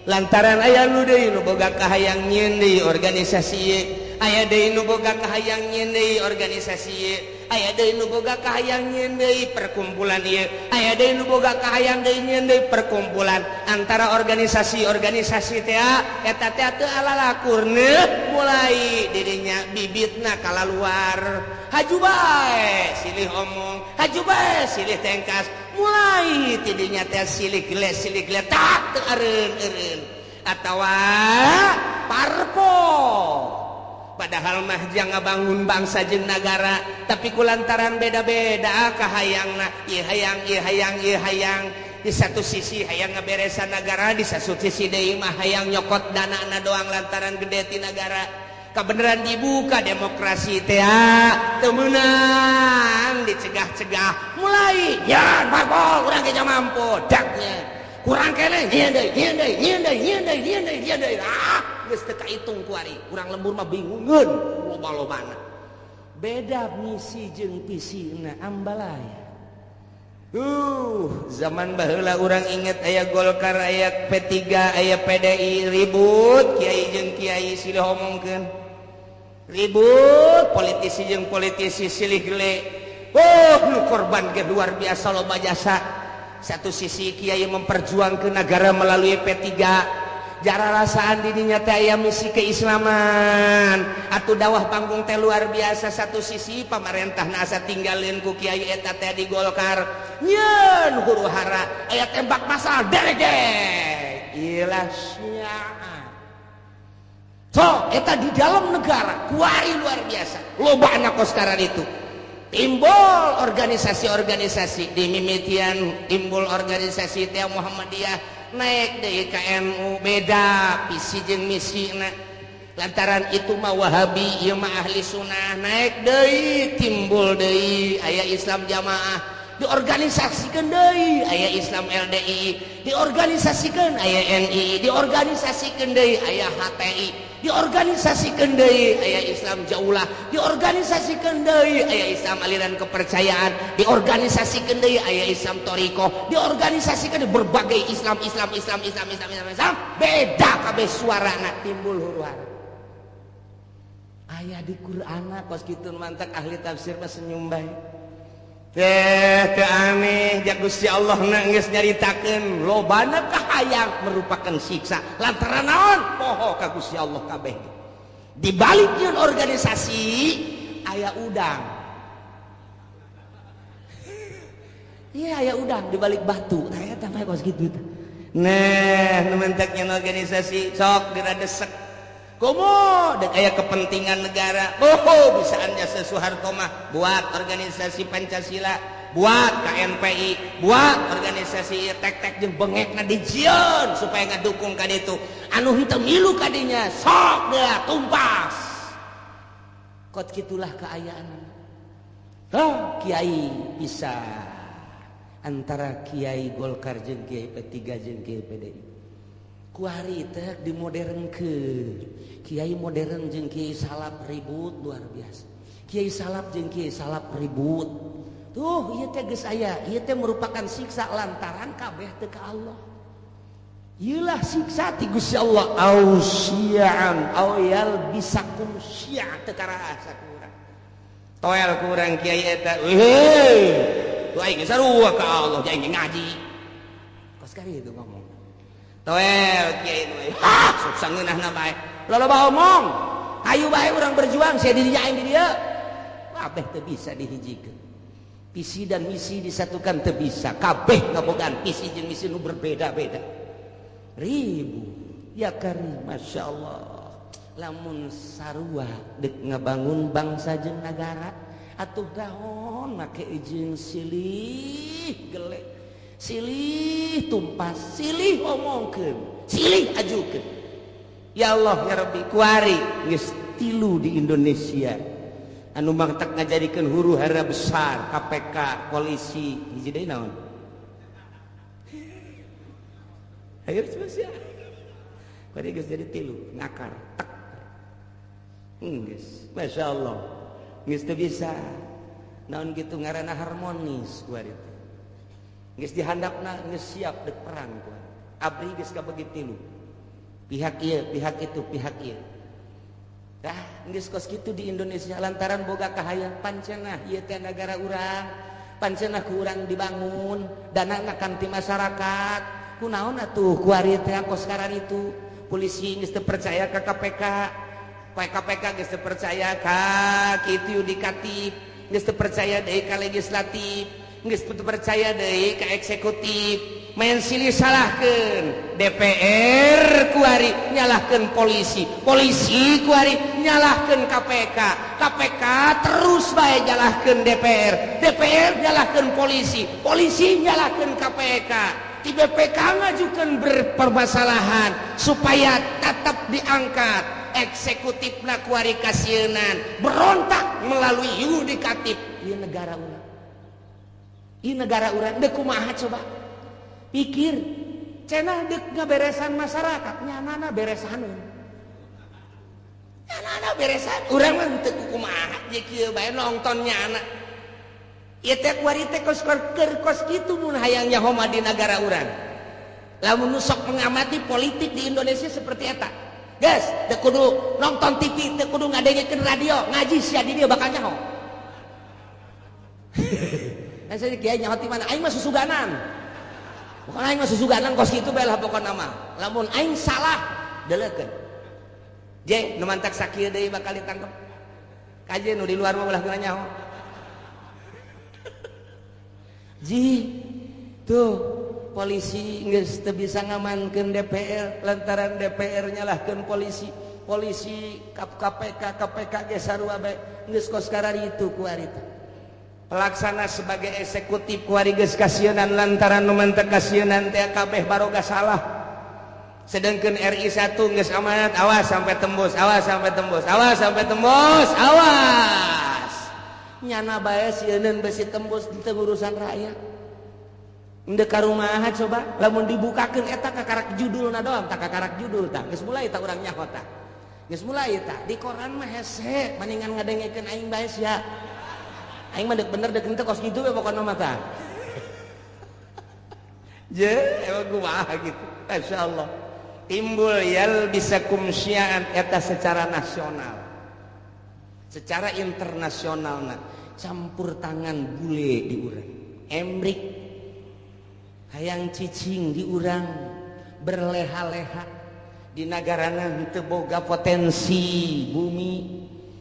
A: lantaran aya nu deui nu boga kahayang nyeun deui organisasi ieu, aya deui nu boga kahayang nyeun deui organisasi ieu, aya deui nu boga kahayang nyeun deui perkumpulan ieu, aya deui nu boga kahayang deui nyeun deui perkumpulan antara organisasi-organisasi teh eta teh teu alalakurna mulai dirinya bibitna kalaluar. Haju bae silih omong, haju bae silih tengkas, mulai tidinya teh silih geles silih geletak teu eureun-eureun atawa parpol. Padahal mah jang ngabangun bangsa jeung nagara, tapi kulantaran beda-beda kahayangna, ieu hayang ieu hayang ieu hayang. Di satu sisi hayang ngaberesan nagara, di satu sisi deui mah hayang nyokot danana doang lantaran gede ti nagara. Kabeneran dibuka demokrasi teh teu meunang dicegah-cegah mulai nyan parpol urang ge mampu daknya kurang keneh nyeun deui nyeun deui nyeun deui nyeun deui nyeun deui nyeun deui. Ah geus teu kaitung ku ari urang lembur mah bingungeun loba-lobana beda misi jeung visina ambalaya. Zaman baheula urang inget aya Golkar, aya P3, aya PDI ribut kiai jeung kiai silih omongkeun. Ribut politisi jeung politisi silih gele. Oh, nu korban ge luar biasa loba jasa. Satu sisi kiai memperjuangkeun negara melalui P3. Jara rasaan dirinya teh aya misi keislaman atuh dawah panggung teh luar biasa. Satu sisi pamarentah asa tinggalin ku kiai eta teh di Golkar nyeun huru hara aya tembak masal derege ilah syiah. So eta di dalam negara kuari luar biasa loba anak sekarang itu timbul organisasi-organisasi di mimitian timbul organisasi teh Muhammadiyah naik deui ka NU beda visi jeung misina lantaran itu mah Wahabi ieu mah ahli sunnah naik deui timbul deui aya Islam jamaah diorganisasikeun deui aya Islam LDI, diorganisasikeun aya NI, diorganisasikeun deui aya HTI, diorganisasikeun deui aya Islam Jaulah, diorganisasikeun deui aya Islam aliran kepercayaan, diorganisasikeun deui aya Islam Toriko, diorganisasikeun berbagai Islam Islam Islam Islam Islam Islam Islam, beda kabeh suarana timbul huru-hara. Aya di Qur'ana kos kitu mantak ahli tafsir mah senyum bae. Teh teu aneh ja Gusti Allah na geus nyaritakeun lobana kahayang merupakan siksa lantaran naon poho ka Gusti Allah kabeh. Di balik yeun organisasi aya udang. Iya aya udang di balik batu. Tah eta mah kos kitu teh. Nah, nu mentak nyeun organisasi sok diradesek. Komo dek aya kepentingan negara. Oh, bisaan jasa Soeharto mah buat organisasi Pancasila, buat KNPI, buat organisasi tek-tek jeung bengekna dijieun supaya ngadukung ka ditu. Anu henteu milu ka dinya sok geura tumpas. Kot kitulah kaayaan. Hah, kiai bisa antara kiai Golkar jeung kiai P3 jeung kiai PDI. Kuari teh dimodernkeun. Kiai modern jeung kiai salaf ribut luar biasa. Kiai salaf jeung kiai salaf ribut. Tuh ieu teh geus aya, ieu teh merupakan siksa lantaran kabeh teu ka Allah. Ieu lah siksa ti Gusti Allah au syi'an au yalbisakum syi'a teu karasa ku urang. Toel ku urang kiai eta. Heuh. Tuh aing geus sarua ka Allah, aing ngaji. Kos kari itu ngomong. Toel kiai nu ha sok sangeunahna bae. Loba omong. Hayu bae urang berjuang sia di dinya aing di dieu. Kabeh teu bisa dihijikeun. Visi dan misi disatukan teu bisa. Kabeh ngabogaan visi jeung misi nu berbeda-beda. Ribu. Ya karim masyaallah. Lamun sarua deuk ngabangun bangsa jeung nagara atuh dahon make jeung silih gelek. Silih tumpas, silih omongkeun, silih ajukeun. Ya Allah ya Rabbi, kuari geus tilu di Indonesia. Anu mangtak ngajadikeun huru hara besar, KPK, polisi, hiji deui naon? Hayo geus ya. Kuari geus jadi tilu, ngakar, tek. Geus, masyaallah. Geus teu bisa. Naon kitu ngaranna harmonis kuari teh. Geus dihandapna geus siap dek perang kuari. Abri geus kabagi tilu. Pihak ieu, pihak itu, pihak ieu. Tah geus kos kitu di Indonesia lantaran boga kahayang pancenah ieu teh nagara urang, pancenah ku urang dibangun, danana kan ti masyarakat. Kunaon atuh kuari teh kos kararitu. Polisi geus teu percaya ka KPK. KPK geus teu percaya ka kitu yudikatif, geus teu percaya deui ka legislatif, geus teu percaya deui ka eksekutif. Main silih salahkeun DPR kuari nyalahkeun polisi, polisi kuari nyalahkeun KPK, KPK terus bae nyalahkeun DPR, DPR nyalahkeun polisi, polisi nyalahkeun KPK. Di BPK ngajukeun berpermasalahan supaya tetap diangkat. Eksekutifna kuari kasieunan berontak melalui yudikatif. Ieu negara urang. Ieu negara urang deuk kumaha coba? Pikir cenah deuk ngaberesan masyarakat nyanana beresaneun. Nyanana beresan urang mah teu kumaha je kieu bae nonton nyana. Ieu teh kuari teh kos keur kos kitu mun hayang nyaho mah di nagara urang. Lamun nu sok mengamati politik di Indonesia seperti eta. Geus teu kudu nonton TV, teu kudu ngadengekeun radio, ngaji sia di dieu bakal nyaho. Nah saya kiai nyaho ti mana? Aing mah susuganan. Pokona aing mah susuganan kos kitu bae lah pokona mah. Lamun aing salah deleukeun. Je nu mantak sakieu deui bakal ditangkep. Kaje nu di luar mah ulah geuna nyaho. Ji tuh polisi geus teu bisa ngamankeun DPR lantaran DPR nyalahkeun polisi, polisi KPK, KPK ge sarua bae geus kos kararitu kuari teh. Pelaksana sebagai eksekutif kuari geus kasieunan lantaran nu mantek kasieunan teh kabeh baroga salah. Sedangkan RI 1 geus amanat awas sampai tembus, awas sampai tembus, awas sampai tembus, awas. Nyana bae sieuneun besi tembus teu urusan rakyat. Endek ka rumaha coba lamun dibukakeun eta kakarak judulna doang, tak kakarak judul tah. Geus mulai tah urang nyaho tah. Geus mulai tah di koran mah hese maningan ngadengekeun aing bae sia. Aing mah deuk bener deuk henteu kos kitu we pokona mah tah. Je, emang kumaha gitu. Masyaallah. Timbul yal bisakum syi'an eta secara nasional. Secara internasionalna campur tangan bule di urang. Emrik hayang cicing di urang berleha-leha di nagarana teu boga potensi bumi,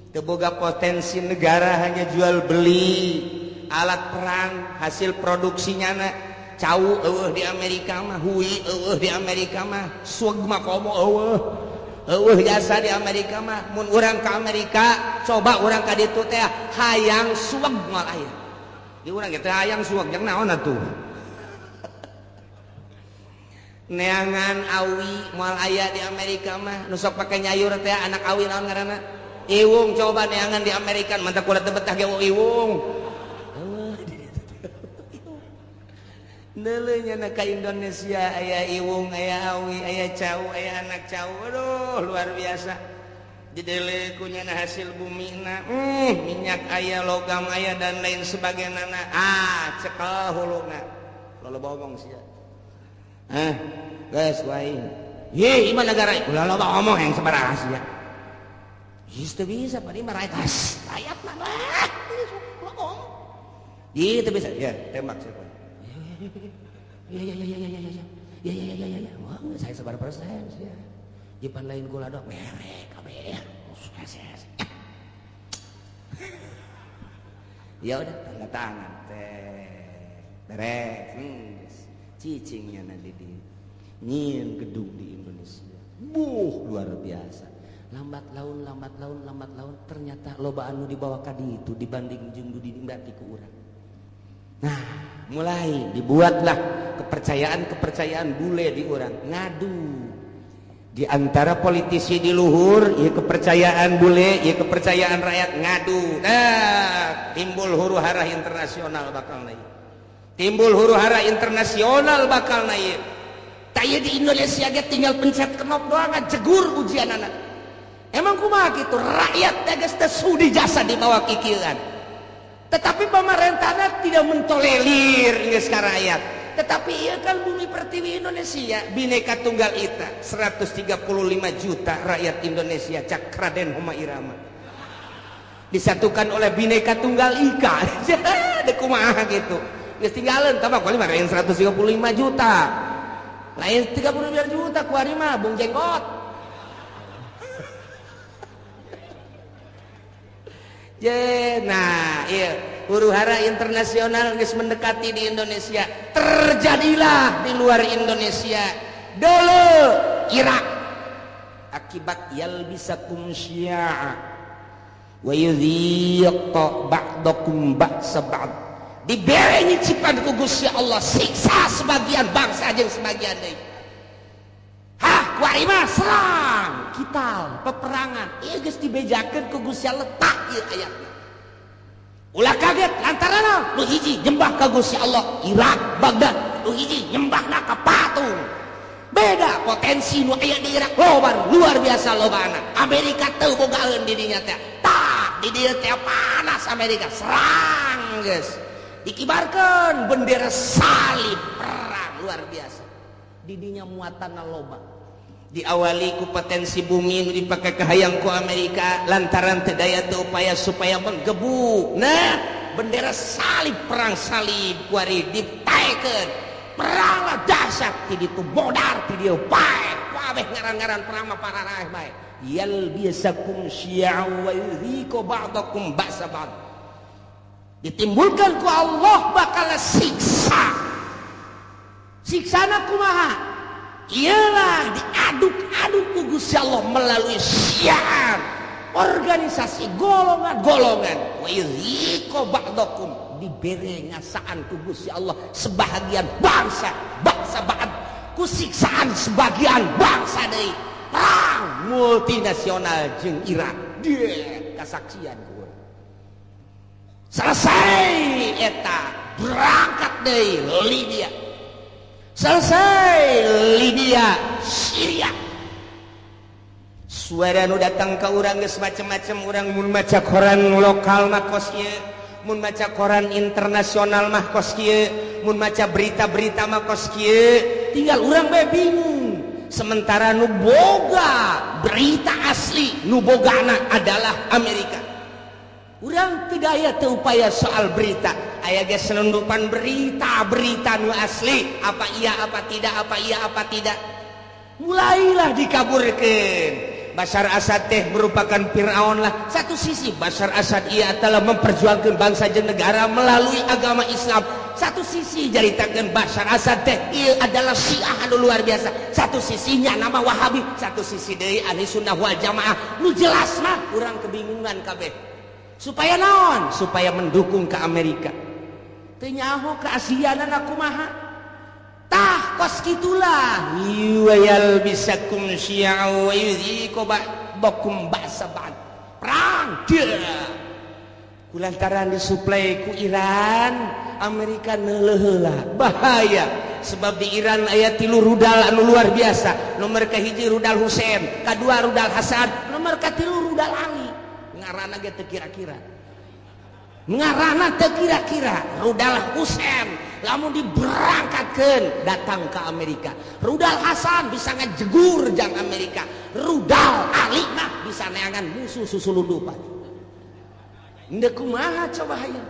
A: teu boga potensi negara, hanya jual beli alat perang hasil produksinya na cau eueuh di Amerika mah, hui eueuh di Amerika mah, sueg mah komo eueuh. Eueuh jasa di Amerika mah. Mun urang ka Amerika coba urang ka ditu teh hayang sueg moal aya. Di urang ge teh hayang sueg jeung naon atuh. Neangan awi moal aya di Amerika mah, nu sok pake nyayur teh anak awi naon ngaranna? Iwung. Coba neangan di Amerika mantap kula teu betah ge iwung. Neuleuh nya ka Indonesia aya iwung, aya awi, aya cau, aya anak cau. Aduh, luar biasa. Dideuleu ku nyana hasil bumina, minyak aya, logam aya dan lain sebagainya. Ah, cekel huluna. Loba omong sia. Ah, geus wae. Ye, ieu negara ulah loba omong yang sabaraha sia. Geus teu bisa pan ieu mah rakyat mah. Bohong. Ieu teu bisa. Ya, tembak sia. Ya ya ya ya ya ya ya ya ya ya ya. Wah, saya sebar persen ya. Jipan lain gula dong merek kabeh. Ya udah tanda tangan teh. Beres. Cicingnya nanti di nyieun gedung di Indonesia. Buh, luar biasa. Lambat laun lambat laun lambat laun ternyata loba anu dibawa ka ditu dibanding jeung di berarti ku urang. Nah, mulai dibuatlah kepercayaan-kepercayaan bule di urang ngadu di antara politisi di luhur, ya kepercayaan bule, ya kepercayaan rakyat ngadu. Nah, timbul huru hara internasional bakal naik. Timbul huru hara internasional bakal naik. Taya di Indonesia ge tinggal pencet knop doang jegur ujian anak. Emang kumaha kitu rakyat teh geus teu sudi jasa dibawa kikieuan. Tetapi pemerintahnya tidak mentolerir geus ka rakyat. Tetapi ieu kan bumi pertiwi Indonesia, Bhinneka Tunggal Ika, 135 juta rakyat Indonesia cak Raden Homa Irama. Disatukan oleh Bhinneka Tunggal Ika. Deuk kumaha kitu. Geus tinggalin tambah kuari mah 135 juta. Lain 35 juta kuari mah Bung Jenggot. Je, nah, iya, huru hara internasional geus mendekati di Indonesia. Terjadilah di luar Indonesia. Dulu Irak akibat yalbisakum syi'a wa yudhiq ba'dakum ba'sa ba'd. Dibere nyicipan ku Gusti Allah siksa sebagian bangsa jeung sebagian deui. Hah, kuari mah serang, kital, peperangan. Ieu geus dibejakeun ku Gusti Allah tak ieu ayatna. Ulah kaget lantaran nu hiji nyembah ka Gusti Allah Irak Baghdad, nu hiji nyembahna ka patung. Beda potensi nu aya di Irak loba luar biasa lobana. Amerika teu bogaeun di dinya teh. Tah, di dieu teh panas Amerika serang geus. Dikibarkeun bendera salib perang luar biasa. Di dinya muatanna loba. Diawali ku potensi bumi nu dipake kahayang ku Amerika lantaran teu daya teu upaya supaya menggebuk. Nah, bendera salib perang salib kuari ditaekeun. Peranglah dahsyat ti ditu bodar ti dieu bae. Kabeh ngaran-ngaran perang mah pararaeh bae. Yalbisakum syi'a wa yudhiqu ba'dakum ba'sa ba'd. Ditimbulkan ku Allah bakal siksa. Siksana kumaha? Ialah diaduk-aduk ku Gusti Allah melalui syiar organisasi golongan-golongan. Wa yudhiqu ba'dakum, dibere ngasaan ku Gusti Allah sebahagian bangsa, bangsa ba'd ku siksaan sebagian bangsa deui. Perang multinasional jeung Irak. Dia kasaksian ku. Selesai eta berangkat deui Libya. Selesai Libya, Syria. Suara nu datang ka urang geus macem-macem, urang mun maca koran lokal mah kos ieu, mun maca koran internasional mah kos kieu, mun maca berita-berita mah kos kieu, tinggal urang bae bingung. Sementara nu boga berita asli, nu bogana adalah Amerika. Urang tidak aya teu upaya soal berita, aya ge selundupan berita-berita nu asli, apa iya apa tidak, apa iya apa tidak. Mulailah dikaburkeun. Bashar Assad teh merupakan Fir'aun lah. Satu sisi Bashar Assad ia telah memperjuangkan bangsa jeung negara melalui agama Islam. Satu sisi jaritakeun Bashar Assad teh ieu adalah Syiah anu luar biasa. Satu sisinya nama Wahabi, satu sisi deui ahli sunnah wal jamaah. Nu jelas mah urang kebingungan kabeh. Supaya naon? Supaya mendukung ke Amerika. Teu nyaho keaslianana kumaha. Tah kos kitulah yuwayal bisakum syi'a wa yudhiku ba'dakum ba'sa ba'd. Perang dia kulantaran disuplai ku Iran, Amerika neuleuh heula. Bahaya sebab di Iran aya 3 rudal anu luar biasa. Nomor kahiji rudal Husain, kadua rudal Hasan, nomor katilu rudal Ali. Ngaranna ge teu kira-kira. Ngaranna teu kira-kira rudal Husain lamun diberangkatkeun datang ke Amerika. Rudal Hasan bisa ngejegur jang Amerika. Rudal Ali mah bisa neangan musuh susulundupan. Ndek kumaha coba hayang.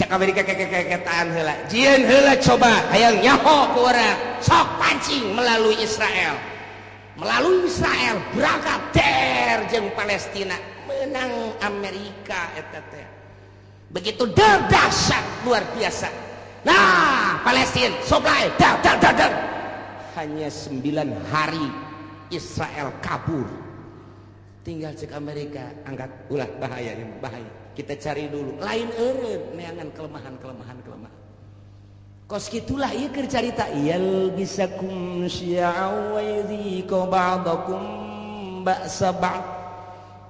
A: Cak Amerika kekekeketaan heula. Jieun heula coba hayang nyaho ku urang. Sok pancing melalui Israel. Melalui Israel berangkat der jeung Palestina. Menang Amerika eta teh. Begitu dahsyat luar biasa. Nah, Palestina supply dar dar dar dar. Hanya 9 hari Israel kabur. Tinggal cek Amerika angkat ulah bahaya ini bahaya. Kita cari dulu. Lain eureun neangan kelemahan-kelemahan kelemahan. Kos kitulah ieu keur carita yal bisakum syi'a wa yudhiku ba'dakum ba'sa ba'd.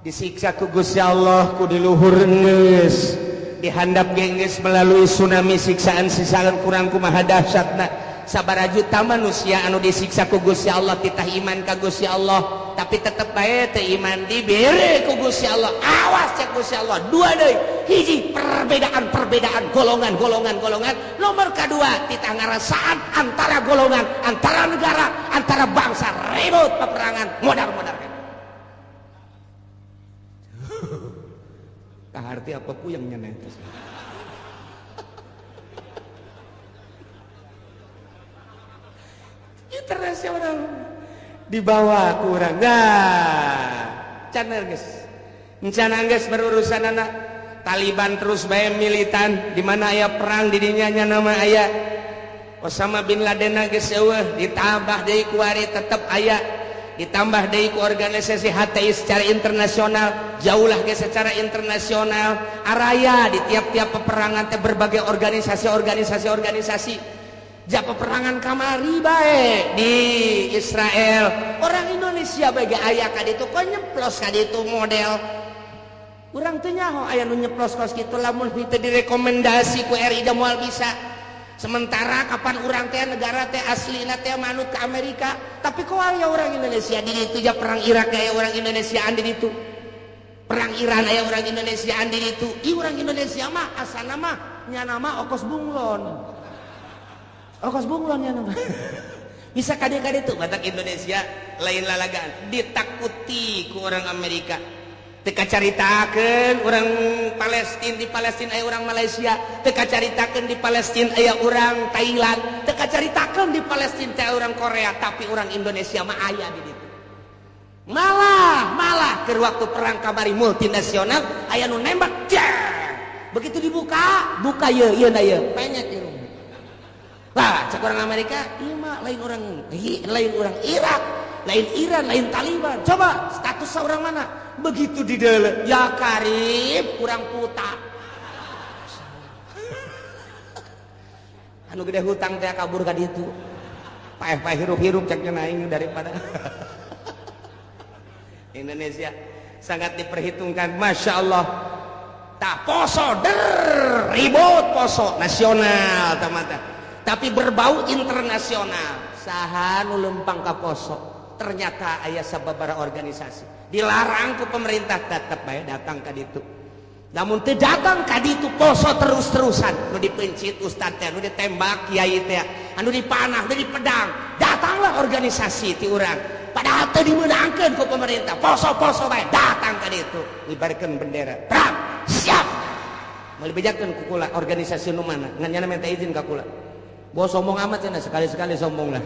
A: Disiksa ku Gusti Allah ku di luhur geus. Dihandap gengges melalui tsunami siksaan-siksaan kurang kumaha dahsyatna. Sabaraha juta manusia anu disiksa ku Gusti Allah titah iman ka Gusti Allah, tapi tetep bae teu iman dibere ku Gusti Allah. Awas cek Gusti Allah, dua deui. Hiji perbedaan-perbedaan golongan-golongan golongan, nomor kadua titah ngarasaan antara golongan, antara negara, antara bangsa, ribut peperangan modar-modar. Kaharti apa puyeng nya neta. Internasional dibawa ku urang. Nah, can geus. Encan geus berurusan anak Taliban terus bae militan di mana aya perang di dinya nya nama aya Osama bin Laden geus eueuh ditambah deui ku ari tetep aya. Ditambah deui ku organisasi HTI secara internasional, jauhlah ge secara internasional, araya di tiap-tiap peperangan teh berbagai organisasi. Ja peperangan kamari bae di Israel, orang Indonesia bae ge aya ka ditu kok nyeplos ka ditu model. Urang teu nyaho aya nu nyeplos kos kitu lamun teu direkomendasi ku RI da moal bisa. Sementara kapan urang teh negara teh aslina teh manut ke Amerika, tapi kok aya orang Indonesia di ditu ja perang Irak aya orang Indonesiaan di ditu. Perang Iran aya orang Indonesiaan di ditu. Ih orang Indonesia mah asana mah nyana mah okos bunglon. Okos bunglon nyana mah. Bisa kade-kade tuh batak Indonesia lain lalagaan ditakuti ku orang Amerika. Teu kacaritakeun orang Palestina di Palestina aya orang Malaysia, teu kacaritakeun di Palestina aya orang Thailand, teu kacaritakeun di Palestina aya orang Korea, tapi orang Indonesia mah aya di ditu. Malah keur waktu perang kamari multinasional aya nu nembak, jeng. Begitu dibuka, buka ieu ieu na ieu, penyet ieu. Lah, cek orang Amerika, ieu mah lain orang Irak, lain Iran, lain Taliban. Coba status orang mana? Begitu di dalam, ya karib kurang puta. Anu gede hutang teh kabur ka ditu. Paeh-paeh hirup-hirup ceknya naing daripada Indonesia sangat diperhitungkan, masya Allah. Tah poso der ribut poso nasional tamata. Tapi berbau internasional. Saha nu lempang ka poso? Ternyata aya sababaraha organisasi. Dilarang ku pemerintah tetep bae datang ka ditu. Namun teu datang ka ditu poso terus-terusan, nu dipencit ustad teh, nu ditembak kiai teh, anu dipanah, nu dipedang. Datanglah organisasi ti urang. Padahal teu dimeunangkeun ku pemerintah. Poso-poso bae datang ka ditu, ngibarkeun bendera. Perang, siap. Moal dibejakeun ku kula organisasi nu mana? Ngan nyana minta izin ka kula. Bos sombong amat cenah, sekali-sekali sombong lah.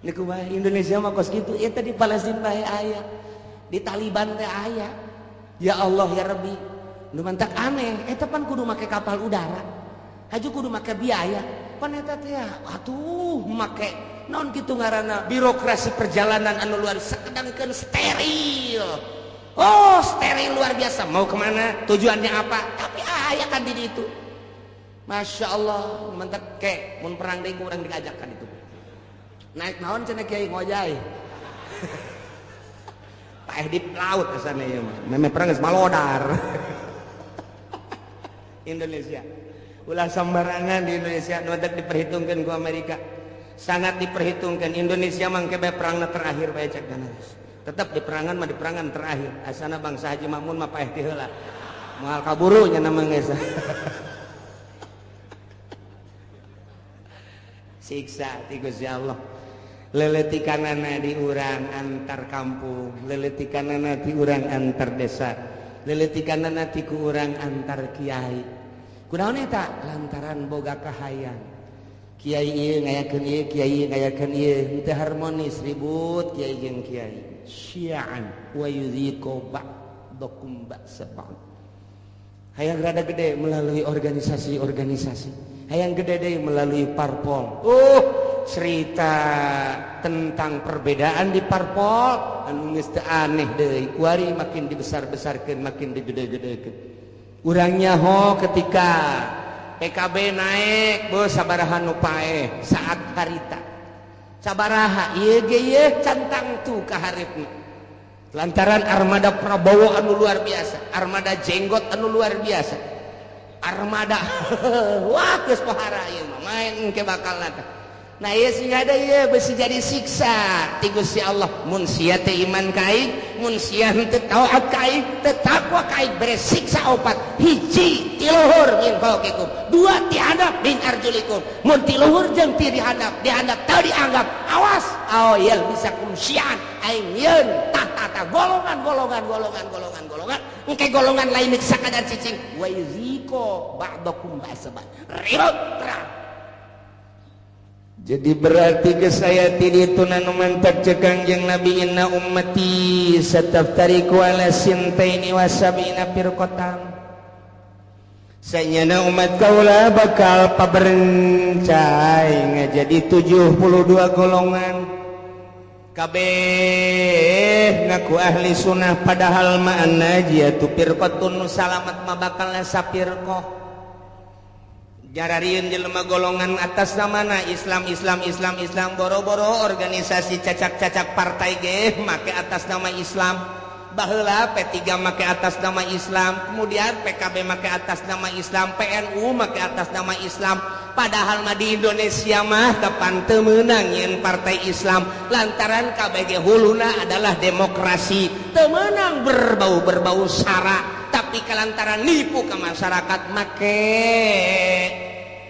A: Niku bae Indonesia mah kos kitu, eta di Palestina bae aya. Di Taliban teh aya. Ya Allah ya Rabbi. Nu mantak aneh, eta pan kudu make kapal udara. Haju kudu make biaya. Pan eta teh atuh make naon kitu ngaranna birokrasi perjalanan anu luar sakedangkeun steril. Oh, steril luar biasa. Mau kemana? Tujuannya apa? Tapi aya kan di ditu. Masya Allah, mantak ke mun perang deui ku urang diajak kan itu. Naik naon cenah kiai ngojay. Paeh di laut asana ieu mah. Meme perang geus malodar. Indonesia. Ulah sembarangan di Indonesia nu teu diperhitungkeun ku Amerika. Sangat diperhitungkan. Indonesia mangke bae perangna terakhir bae cek geus. Tetep di perangan mah di perangan terakhir. Asana bangsa Haji Makmun mah paeh ti heula. Moal kaburu nya mah geus. Siksa ti Gusti Allah. Leletikanana di urang antar kampung, leletikanana di urang antar desa, leletikanana di ku urang antar kiai. Kunaon eta? Lantaran boga kahayang. Kiai ieu ngayakeun ieu, kiai ngayakeun ieu, henteu harmonis ribut kiai jeung kiai. Syi'an wa yudhiqu ba'dakum ba'sa ba'd. Hayang rada gede melalui organisasi-organisasi. Hayang gede deui melalui parpol. Cerita tentang perbedaan di parpol anu geus teu aneh deui. Kuari makin dibesar-besarkeun, makin digede-gedekeun. Urang nyaho ketika PKB naik, beuh sabaraha nu paeh saat harita. Sabaraha ieu ge ieu cantang tu ka hareupeuna. Lantaran armada Prabowo anu luar biasa, armada jenggot anu luar biasa. Armada wah geus pohara ieu mah main engke bakal teh. Nah ieu sing ada ieu besi jadi siksa ti Gusti Allah. Mun sia teu iman ka aing, mun sia henteu taat ka aing, teu takwa ka aing, bere siksa opat. Hiji ti luhur min fauqikum, dua ti handap min arjulikum. Mun ti luhur jeung ti dihandap, dihandap teu dianggap, awas aw yalbisakum syi'an aing yeun tata golongan golongan golongan golongan golongan engke golongan lain sakadar cicing wa yuziko ba'dakum ba'sa ba'd. Ribut perang. Jadi berarti ke saya tidak nanu mantak cekang jeung Nabi inna ummati sataftariqu ala sintaini wa sab'ina firqatan. Sanyana umat kaula bakal paberencai ngajadi 72 golongan. Kabeh ngaku ahli sunnah padahal ma'ana jihatu firqatun salamat ma bakal sapirqah. Jararieun jelema golongan atas namana Islam Islam Islam Islam boro-boro organisasi cacak-cacak partai ge make atas nama Islam. Baheula P3 make atas nama Islam, kemudian PKB make atas nama Islam, PNU make atas nama Islam. Padahal mah di Indonesia mah kapan teu meunang nyeun partai Islam lantaran KBG huluna adalah demokrasi. Teu meunang berbau-berbau sara, tapi kalantaran nipu ke masyarakat make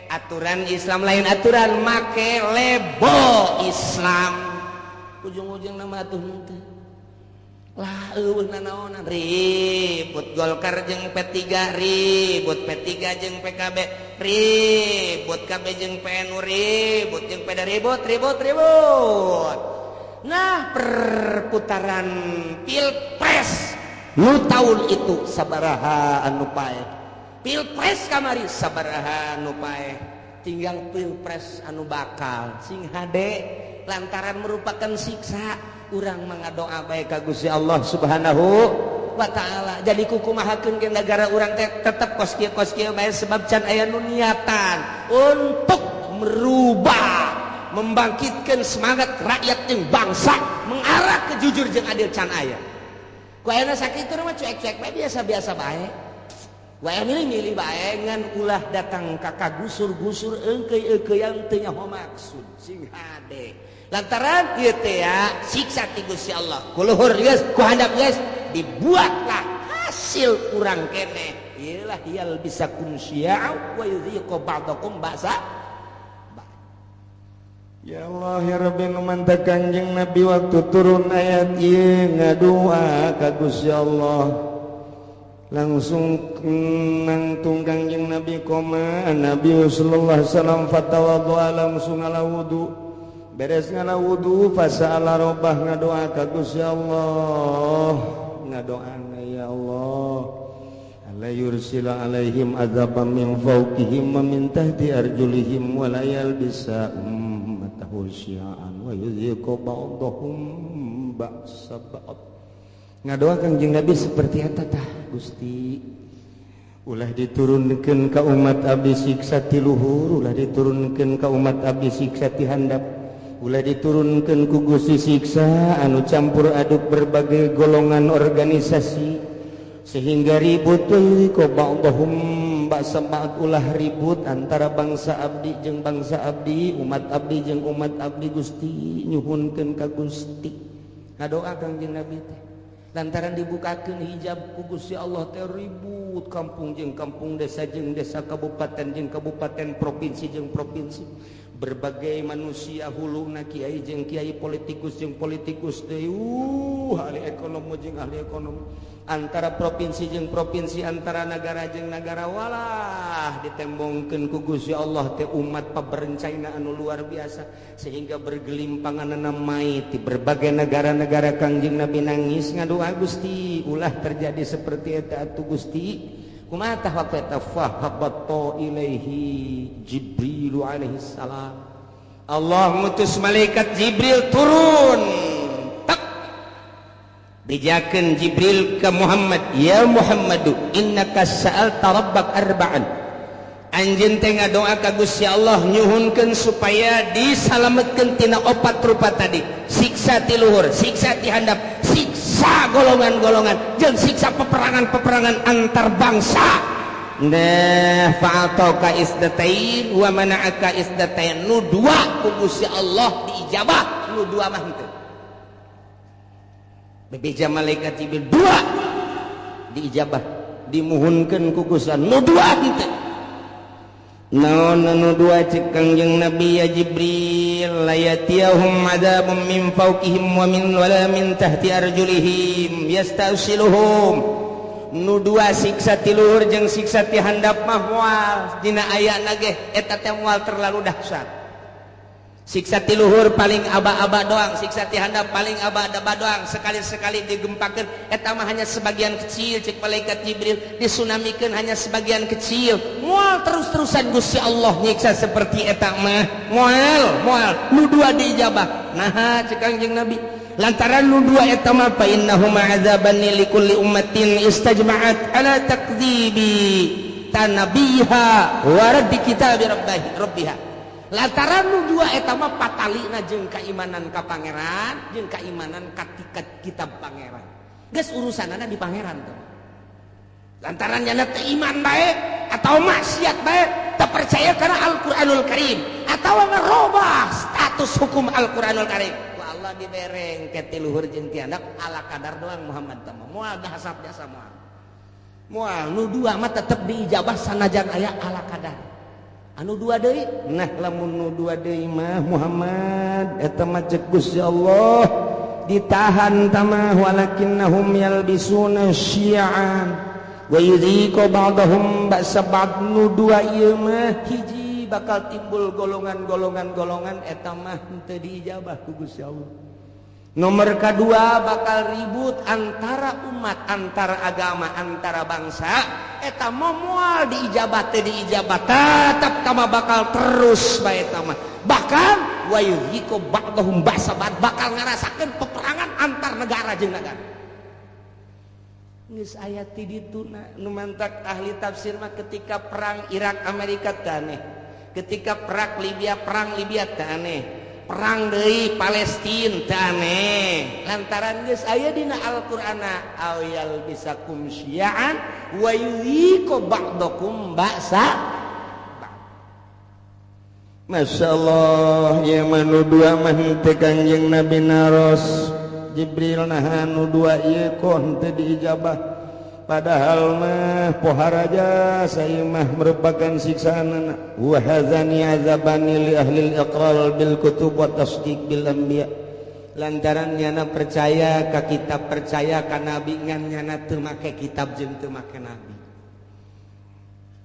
A: aturan Islam lain aturan make lebo Islam. Ujung-ujung nama atuh henteu. Lah eueuh nanaonan ribut Golkar jeung P3, ribut P3 jeung PKB, ribut KB jeung PNU, ribut jeung PD, ribut ribut ribut. Nah, perputaran Pilpres nu tahun itu sabaraha anu paeh. Pilpres kamari sabaraha anu paeh. Tinggal Pilpres anu bakal sing hade lantaran merupakan siksa. Urang mangadoa bae ka Gusti Allah Subhanahu wa taala. Jadi kukumahakeun ke negara urang teh tetep kos kieu bae sebab can aya nu niatan untuk merubah, membangkitkan semangat rakyat jeung bangsa mengarah ke jujur jeung adil can aya. Ku ayeuna sakitu mah cuek-cuek bae biasa-biasa bae. Wae milih-milih bae ngan ulah datang ka kagusur-gusur eungkeuy-eungkeuyan teu nyaho maksud sing hade. Lantaran ieu teh ya siksa ti Gusti Allah. Ku luhur geus, ku handap geus dibuatlah hasil urang keneh. Ieu lah yal bisa kum syi'a wa yudhiqu ba'dakum ba'sa.
C: Ya Allah ya Rabbi nu mantap Kanjeng Nabi waktu turun ayat ieu ngadua ka Gusti Allah langsung nangtung Kanjeng Nabi koma Nabi sallallahu alaihi wasallam fatawadhu langsung ngala wudu beres ngala wudu fasala robah ngadoa ka Gusti Allah ngadoana ya Allah la yursila alaihim adzaban min fawqihim wa min tahti arjulihim wa la yalbisa ummatahu syi'an wa yudhiqu ba'dahum ba'sa ba'd. Ngadoa Kangjeng Nabi seperti eta tah Gusti ulah diturunkeun ka umat abdi siksa ti luhur, ulah diturunkeun ka umat abdi siksa ti handap, ulah diturunkeun ku Gusti siksa anu campur aduk berbagai golongan organisasi sehingga ribut ko ba'dahum ba'sa ba'd, ulah ribut antara bangsa abdi jeung bangsa abdi, umat abdi jeung umat abdi. Gusti nyuhunkeun ka Gusti ngadoa Kangjeng Nabi teh lantaran dibukakeun hijab ku Gusti Allah teh ribut kampung jeung kampung, desa jeung desa, kabupaten jeung kabupaten, provinsi jeung provinsi, berbagai manusia huluna kiai jeung kiai, politikus jeung politikus deui, ahli ekonomi jeung ahli ekonomi, antara provinsi jeung provinsi, antara negara jeung negara, walah ditembongkeun ku Gusti Allah teh umat paberencaina anu luar biasa sehingga bergelimpanganna mait di berbagai negara-negara. Kangjeng Nabi nangis ngadoa Gusti ulah terjadi seperti eta atuh Gusti. Kumaha tah waktu eta fahabata ilaihi Jibril alaihi salam,
A: Allah ngutus malaikat Jibril turun tak bejakeun Jibril ke Muhammad, ya Muhammadu innaka sa'alta rabbak arba'an, anjeun teh ngadoa ka Gusti Allah nyuhunkeun supaya disalametkeun tina opat rupa tadi, siksa ti luhur, siksa ti handap, siksa golongan-golongan jeung siksa peperangan-peperangan antar bangsa. Nah fa'atauka isdatain wa mana'aka isdatain, nu dua ku Gusti Allah diijabah, nu dua mah henteu. Bebeja malaikat Jibril dua diijabah, dimuhunkeun ku Gusti Allah, nu dua henteu. Naon anu dua cek Kangjeng Nabi, ya Jibril layatiyahum adzabun min fawqihim wa min wala min tahti arjulihim yastasiluhum. Nu dua siksa ti luhur jeung siksa ti handap mah moal dina ayana ge eta teh moal terlalu dahsyat. Siksa ti luhur paling aba-aba doang, siksa ti handap paling aba-aba doang, sekali-sekali digempakeun eta mah hanya sebagian kecil cek malaikat Jibril, disunamikeun hanya sebagian kecil, moal terus-terusan Gusti Allah nyiksa seperti eta mah moal, moal nu dua diijabah. Naha cek Kangjeng Nabi lantaran nu dua eta mah fa innahuma adzabani likulli ummatin istajma'at ala takdzibi tanabiha wa raddi kitabi rabbiha. Lantaran nu dua eta mah patalina jeung kaimanan ka pangeran jeung kaimanan ka kitab pangeran. Geus urusanana di pangeran tuh. Lantaran nyana teu iman bae atau maksiat bae, teu percaya kana Al-Qur'anul Karim atau ngerobah status hukum Al-Qur'anul Karim. Ku Allah dibereng ke ti luhur jeung ti handap ala kadar doang Muhammad teh mah. Moal dahasat jasa moal. Moal nu dua mah tetep diijabah sanajan aya ala kadar. Anu dua deui,
C: nah lamun nu dua deui mah Muhammad eta mah cek Gusti Allah ditahan tamah walakinnahum yalbisuna syi'an wa yudhiqu ba'dahum ba'sa ba'd. Nu dua ieu mah hiji bakal timbul golongan-golongan-golongan eta mah henteu diijabah ku Gusti Allah.
A: Nomor kedua bakal ribut antara umat, antara agama, antara bangsa eta mah moal diijabah teh diijabah, tetap tama bakal terus bae eta mah. Bahkan wa yudhiqu ba'dahum ba'sa ba'd, bakal ngarasakeun peperangan antar negara jeung negara. Geus aya ti dituna nu mantak ahli tafsir mah ketika perang Irak Amerika teh aneh, ketika perang Libya teh aneh, Perang deui Palestina teu aneh lantaran geus aya dina Al-Qur'ana awyal bisakum syi'an wa yudhiqu ba'dakum ba'sa.
C: Masya Allah ya manu dua mah henteu Kangjeng Nabi naros Jibril naha nu dua ieu kok henteu diijabah padahal mah poharaja saya mah merupakan siksaanana wa hadzani azabani li ahli al-iqrar bil kutub wa tasdiq bil anbiya
A: lantaran nyana percaya ka kitab percaya ka nabi ngan nyana teu make kitab jeung teu make nabi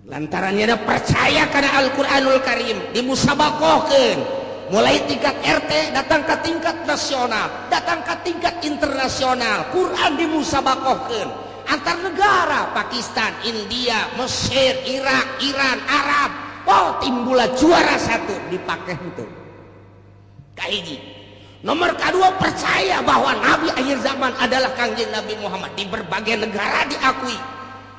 A: lantaran nyana percaya kana Al-Qur'anul Karim dimusabakohkeun mulai tingkat RT datang ke tingkat nasional datang ke tingkat internasional Quran dimusabakohkeun antar negara Pakistan, India, Mesir, Irak, Iran, Arab. Oh, timbullah juara satu dipakai itu. Kahiji. Nomor kedua percaya bahwa Nabi akhir zaman adalah Kangjeng Nabi Muhammad. Di berbagai negara diakui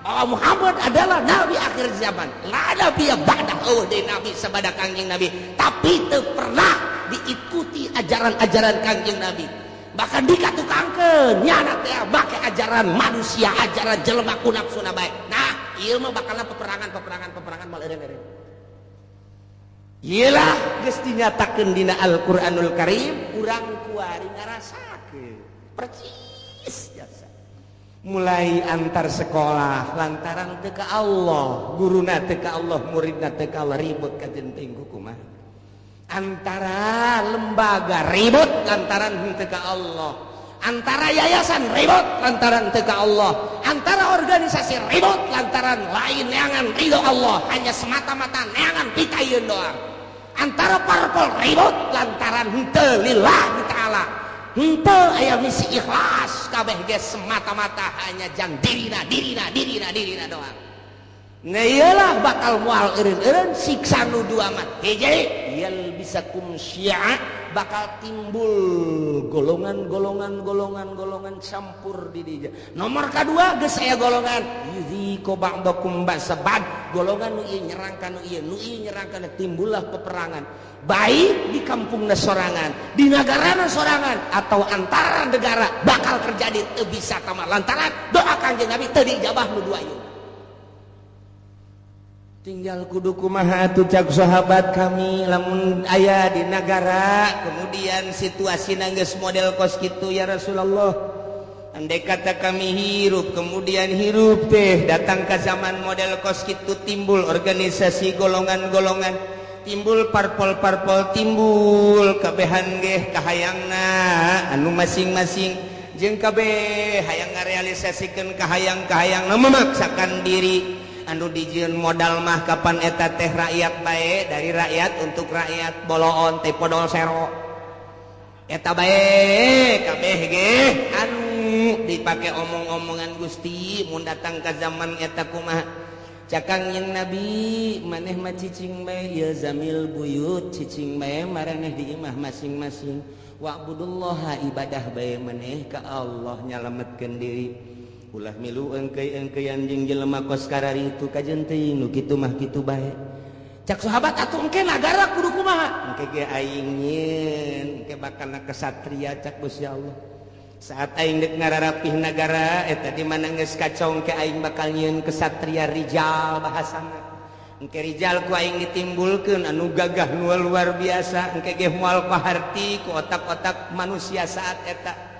A: bahwa Muhammad adalah Nabi akhir zaman. La nabiyya ba'dahu deui Nabi sabada Kangjeng Nabi. Tapi teu pernah diikuti ajaran-ajaran Kangjeng Nabi. Bahkan dikatukangkeun nyana teh make ajaran manusia, ajaran jelema ku nafsuna bae. Nah, ieu mah bakalna peperangan moal eureun-eureun. Ieu lah geus dinyatakeun dina Al-Qur'anul Karim, urang kuari ngarasakeun. Percis jasa. Mulai antar sekolah lantaran teu ka Allah, guruna teu ka Allah, muridna teu ka Allah, ribut ka jenting kumaha. Antara lembaga ribut lantaran henteu ka Allah, antara yayasan ribut lantaran henteu ka Allah, antara organisasi ribut lantaran lain neangan ridho Allah, hanya semata-mata neangan pitayeun doang. Antara parpol ribut lantaran henteu lillahi ta'ala, henteu aya misi ikhlas kabeh ge semata-mata hanya jang dirina dirina dirina dirina doang. Nah iyalah bakal mual eureun-eureun siksa nu dua mah hiji yal bisakum syi'a bakal timbul golongan-golongan golongan-golongan campur di dinya. Nomor kedua geus aya golongan yuziqu ba'dakum ba'sabad, golongan nu ieu nyerang ka nu ieu, nu ieu nyerang ka nu, timbullah peperangan baik di kampungna sorangan, di nagarana sorangan atau antara negara bakal terjadi teu bisa kama lantaran doa Kangjeng Nabi teu diijabah nu dua ieu. Tinggal kudu kumaha atuh cak sahabat kami lamun aya di nagara kemudian situasi geus model kos kitu ya Rasulullah. Andai kata kami hirup kemudian hirup teh datang ke zaman model kos kitu timbul organisasi golongan-golongan, timbul parpol-parpol, timbul kabehan geh kahayangna anu masing-masing jeung kabeh hayang ngarealisasikeun kahayang-kahayangna memaksakan diri anu dijieun modal mah kapan eta teh rakyat bae dari rakyat untuk rakyat boloon teh podol sero eta bae kabeh ge anu dipake omong-omongan Gusti mun datang ka zaman eta kumaha cak Kangjeng Nabi maneh mah cicing bae ya zamil buyut cicing bae maraneh di imah masing-masing wa'budullaha ibadah bae maneh ka Allah nyalametkeun diri ulah milu engkei-engkeian jeung jelema kos kararitu kajen teuing nu kitu mah kitu bae cak sahabat atuh engke nagara kudu kumaha engke ge aing nyieun engke bakalna kesatria cak Gusti Allah saat aing deuk ngararapih nagara eta di mana geus kacau engke aing bakal nyieun kesatria rijal bahasana engke rijal ku aing ditimbulkeun anu gagah nu luar biasa engke ge moal paharti ku otak-otak manusia saat eta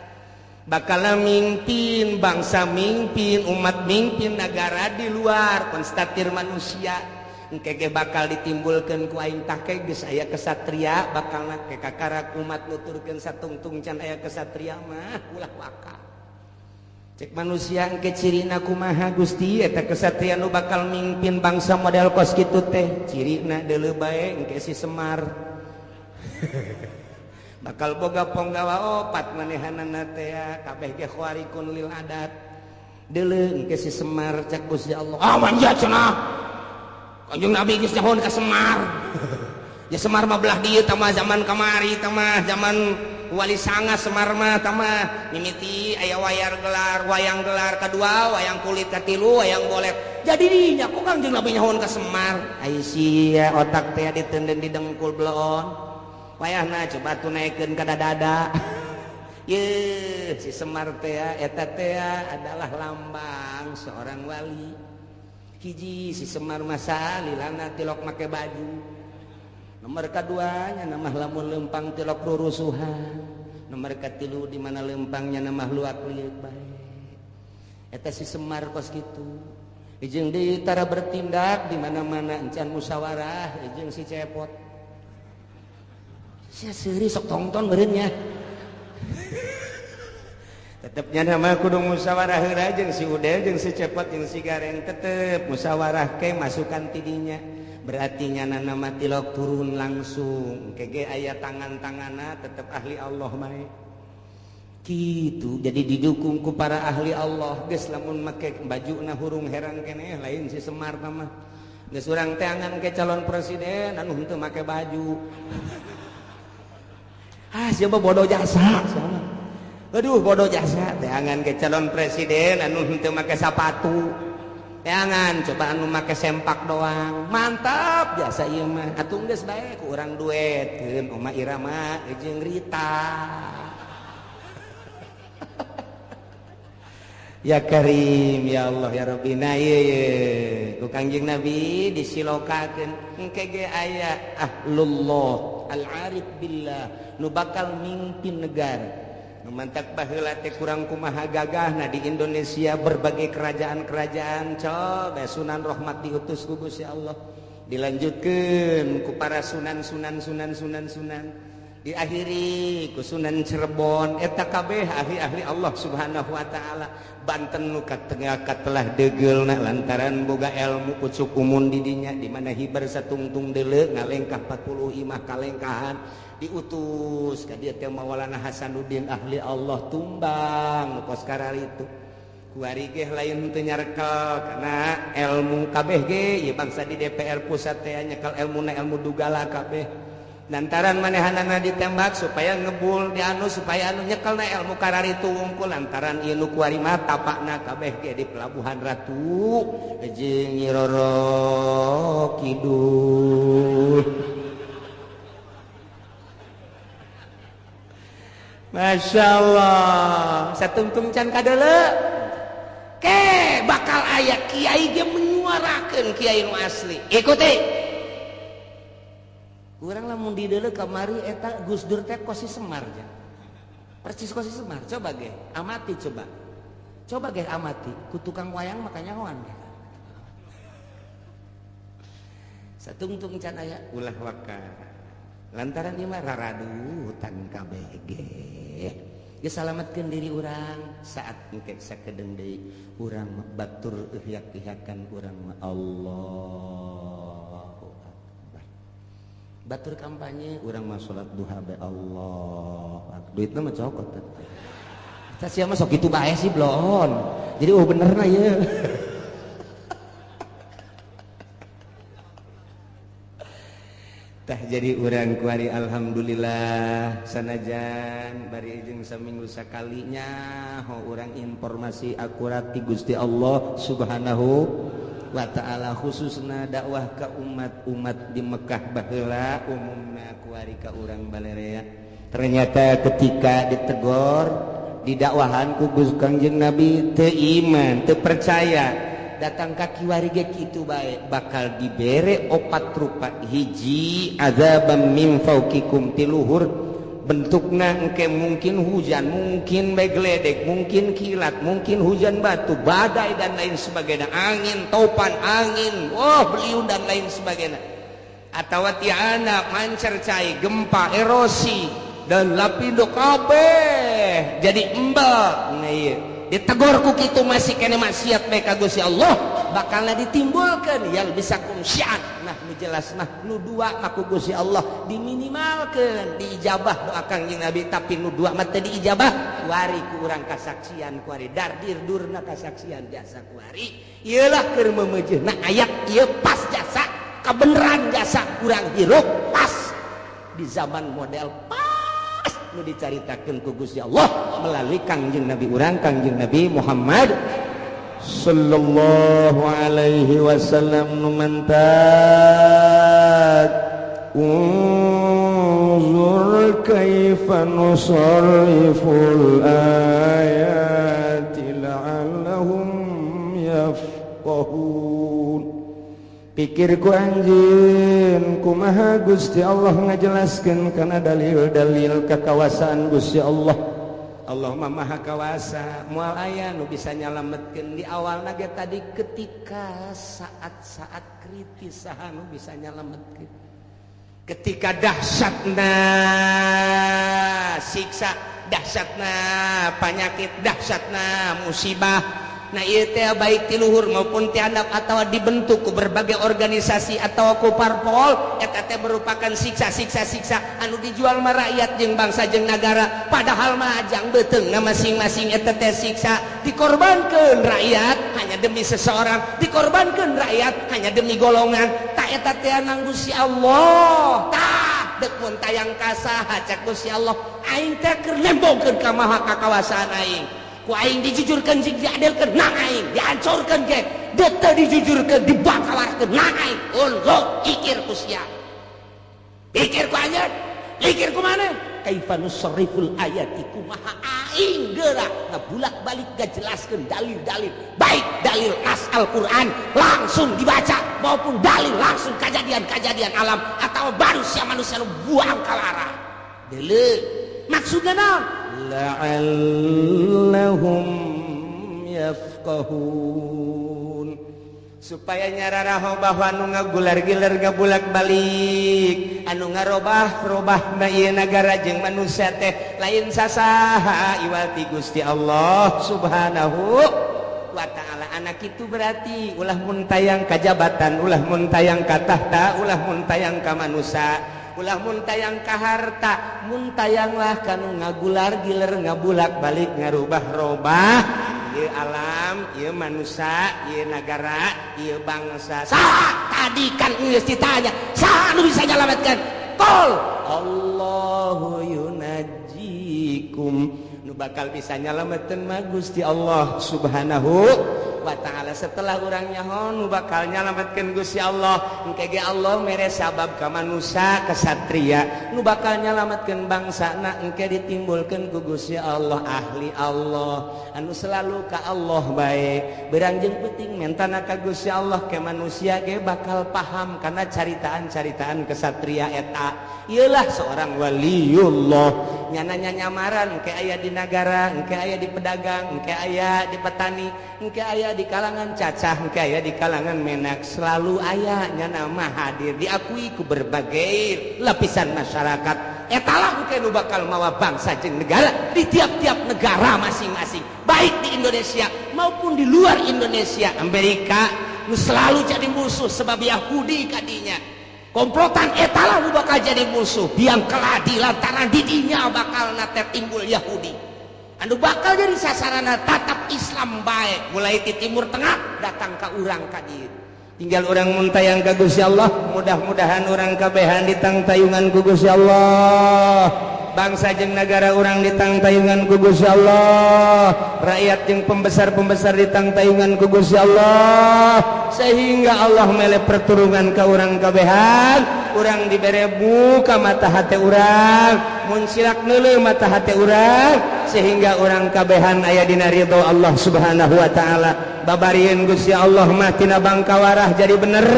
A: bakal mimpin bangsa, mimpin umat, mimpin negara di luar konstatir manusia engke ge bakal ditimbulkeun ku aing tah ke geus aya kesatria bakalna ke kakarak umat nuturkeun satungtung can aya kesatria mah ulah waka cek manusia engke cirina kumaha Gusti eta kesatria nu bakal mimpin bangsa model kos kitu teh cirina deuleu bae engke si Semar bakal boga ponggawa opat manehanana teh kabeh ge khawarikun lil adat deuleu engke si Semar cak Gusti Allah ah manja cenah Kanjeng Nabi geus nyahoan ka Semar ya Semar mah belah dieu tah mah zaman kamari tah mah zaman Wali Sanga Semar mah tah mah mimiti aya wayar gelar wayang gelar kadua wayang kulit katilu wayang golek jadi dinya kok Kanjeng Nabi nyahoan ka Semar ai sia otak teh ditenden di dengkul bleon Wayahna coba tuh naikkeun ka dada. Ye, si Semar teh eta teh adalah lambang seorang wali. Hiji si Semar masa lilana tilok make baju. Nomor kaduanya nama lamun lempang tilok rurusuhan. Nomor katilu di mana lempangnya nama luak liuk bae. Eta si Semar kos kitu. Jeung deui tara bertindak di mana-mana encan musyawarah jeung si Cepot. Sia seuri sok tongton meureun nya. Tetepnya nama kudu musyawarah heula jeung si Udel jeung si Cepot jeung si Gareng tetep musyawarah ke masukan tidinya. Berarti nyana nama tilok turun langsung. Kege aya tangan-tanganna tetep ahli Allah bae. Gitu jadi didukung ku para ahli Allah geus lamun make bajuna hurung herang keneh lain si Semar mah geus urang teangan ke calon presiden anu henteu make baju. Ah siapa bodoh jasa sama. Aduh bodoh jasa teangan ke calon presiden anu henteu make sapatu. Teangan coba anu make sempak doang. Mantap jasa ieu mah. Atuh geus bae ku urang duetkeun Oma Irama jeung Rita. Ya Karim ya Allah ya Rabbi. Nah ieu ye ku Kangjeng Nabi disilokakeun engke ge aya ahlullah al-arif billah nu bakal mimpin negara. Nu mantak baheula teh kurang kumaha gagahna di Indonesia berbagai kerajaan-kerajaan coba Sunan Rahmat diutus ku Gusti Allah dilanjutkeun ku para sunan sunan sunan sunan sunan diakhiri ku Sunan Cirebon eta kabeh ahli-ahli Allah Subhanahu wa taala. Banten nu katengah katelah deugeulna lantaran boga ilmu ucuk umun di dinya di mana hibar satungtung deuleu ngalengkah 40 imah kalengkahan diutus ka dieu teh Maulana Hasanuddin ahli Allah tumbang nu kos kararitu kuari ge lain teu nyarekel kana ilmu kabeh ge ieu bangsa di DPR pusat teh nyekel ilmuna ilmu dugala kabeh. Lantaran manehanana ditembak supaya ngebul di anu supaya anu nyekelna ilmu kararitu wungkul lantaran ieu nu kuari mah tapakna kabeh ge di Pelabuhan Ratu jeung Nyi Roro Kidul. Masya Allah satungtung can kadeuleu ke bakal aya kiai ge menyuarakeun kiai nu asli ikuti. Kurang lamun di deuleu kamari eta Gus Dur teh kos si Semar ja. Persis kos si Semar. Coba ge amati coba. Coba ge amati ku tukang wayang makanya hoan. Satungtung can aya ulah waka. Lantaran ieu mah raradutan kabeh ge. Ge salametkeun diri urang saat engke sakedeung deui urang batur ihyak-ihyakan urang mah Allah. Batur kampanye urang mah salat duha be Allah. Duitna mah cokot. Eta sia mah sok kitu bae sih bloon. Jadi oh benerna ieu. Tah jadi urang kuari alhamdulillah sanajan bari jeung saminggu sakalinya ho urang informasi akurat ti Gusti Allah Subhanahu wa ta'ala khususna dakwah ka umat-umat di Mekah baheula umumna kuari ka urang balerea. Ternyata ketika ditegor didakwahan ku Gusti Kangjeng Nabi teu iman teu percaya datang ka kiwari ge kitu bae bakal dibere opat rupa hiji azabam min fauqikum tiluhur bentukna engke mungkin hujan mungkin bae geledek mungkin kilat mungkin hujan batu badai dan lain sebagainya angin topan angin oh beliung dan lain sebagainya atawa tiana mancer cai gempa erosi dan lapindo kabeh jadi embel. Nah ieu ditegor ku kitu masih kene maksiat bae ka Gusti Allah bakalna ditimbulkeun yang bisa kumsyan. Nah nu jelas mah nu dua mah ku Gusti Allah diminimalkeun diijabah doa Kangjeng Nabi tapi nu dua mah teu diijabah kuari ku urang kasaksian kuari dardir durna kasaksian jasa kuari ieu lah keur memeujeuhna ayat ieu pas jasa kabeneran jasa urang hirup pas di zaman model pas nu dicaritakeun ku Gusti Allah melalui Kangjeng Nabi urang Kangjeng Nabi Muhammad
C: sallallahu alaihi wasallam nu mantak Unzur kaifa nusarriful ayati la'allahum yafqahun. Pikirku anjeun kumaha Gusti Allah ngajelaskeun kana dalil-dalil kekawasaan Gusti Allah.
A: Allah mah maha kawasa, moal aya nu bisa nyalametkeun di awalna ge tadi ketika saat-saat kritis saha nu bisa nyalametkeun. Ketika dahsyatna siksa, dahsyatna penyakit, dahsyatna musibah. Nah ieu teh baik ti luhur maupun ti handap atawa dibentuk ku berbagai organisasi atau ku parpol, eta teh merupakan siksa-siksa-siksa anu dijual mah rakyat jeung bangsa jeung nagara, padahal mah ajang beuteungna masing-masing eta teh siksa dikorbankeun rakyat hanya demi seseorang, dikorbankeun rakyat hanya demi golongan. Tak eta teh nang Gusti Allah. Tah deuk mun tayang ka saha cek Gusti Allah, aing teh keur nembongkeun ka maha kakawasaan aing. Ku aing dijujurkeun jeung diadilkeun nang aing, dihancurkeun ge deuk teu dijujurkeun dibakawarkeun nang aing. Unzur ikir ku sia, pikir ku anjeun, pikir ku maneh. Kaifa nusarriful ayati, kumaha aing geura ngabulak-balik ngajelaskeun dalil-dalil, baik dalil nas Al-Qur'an langsung dibaca maupun dalil langsung kejadian-kejadian alam atau manusia-manusia nu buang kalara. Deuleu maksudna naon?
C: La'allahum yafqahun,
A: supaya nyararaho bahwa anu ngagular-gilar ngabulak-balik anu ngarobah-robah na ieu nagara jeung manusia teh lain sasaha iwal ti Gusti Allah Subhanahu wa ta'ala. Anak itu berarti ulah mun tayang ka jabatan, ulah mun tayang ka tahta, ulah mun tayang ka manusia, ulah mun tayang ka harta, mun tayanglah kanu ngagular giler ngabulak balik ngarubah-robah ieu alam, ieu manusia, ieu nagara, ieu bangsa. Saha tadi kan geus ditanya, saha nu bisa nyalametkeun? Qul Allahu yunajjikum, nu bakal bisa nyalametkeun mah Gusti Allah Subhanahu wa ta'ala. Setelah urang nyaho nu bakal nyalametkeun Gusti Allah, engke ge Allah mere sabab ka manusia kesatria nu bakal nyalametkeun bangsana, engke ditimbulkeun ku Gusti Allah ahli Allah anu selalu ka Allah bae. Berang jeung penting mentana ka Gusti Allah ke manusia ge bakal paham karena caritaan-caritaan kesatria eta. Ieulah seorang waliullah, nyana nyamaran engke aya di nagara, engke aya di pedagang, engke aya di petani, engke aya di kalangan cacah, engke aya di kalangan menak, selalu aya nyana mah hadir diakui ku berbagai lapisan masyarakat. Etalah engke nu bakal mawa bangsa jeung negara di tiap-tiap negara masing-masing, baik di Indonesia maupun di luar Indonesia. Amerika nu selalu jadi musuh sebab Yahudi kadinya komplotan, etalah nu bakal jadi musuh biang keladi lantaran didinya bakal nate timbul Yahudi anu bakal jadi sasarana tatap Islam baik mulai di Timur Tengah datang ke urang ka dieu.
C: Tinggal urang mun tayang ka Gusti Allah, mudah-mudahan urang kabehan ditangtayungan ku Gusti Allah, bangsa jeung nagara urang ditangtayungan ku Gusti Allah, rakyat jeung pembesar-pembesar ditangtayungan ku Gusti Allah, sehingga Allah mele perturungan ka urang kabehan, urang dibere buka mata hati urang, mun silak neuleuh mata hati urang, sehingga urang kabehan aya dina ridho Allah Subhanahu wa taala. Babarieun Gusti Allah mah tina bangkawarah jadi bener,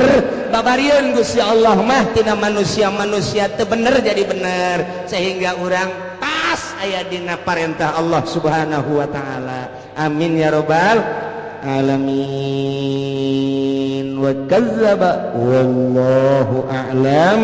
C: babarieun Gusti Allah mah tina manusia-manusia teu bener jadi bener, sehingga urang pas aya dina parentah Allah Subhanahu wa taala. Amin ya robbal alamin. Wa kadzdzaba wallahu a'lam.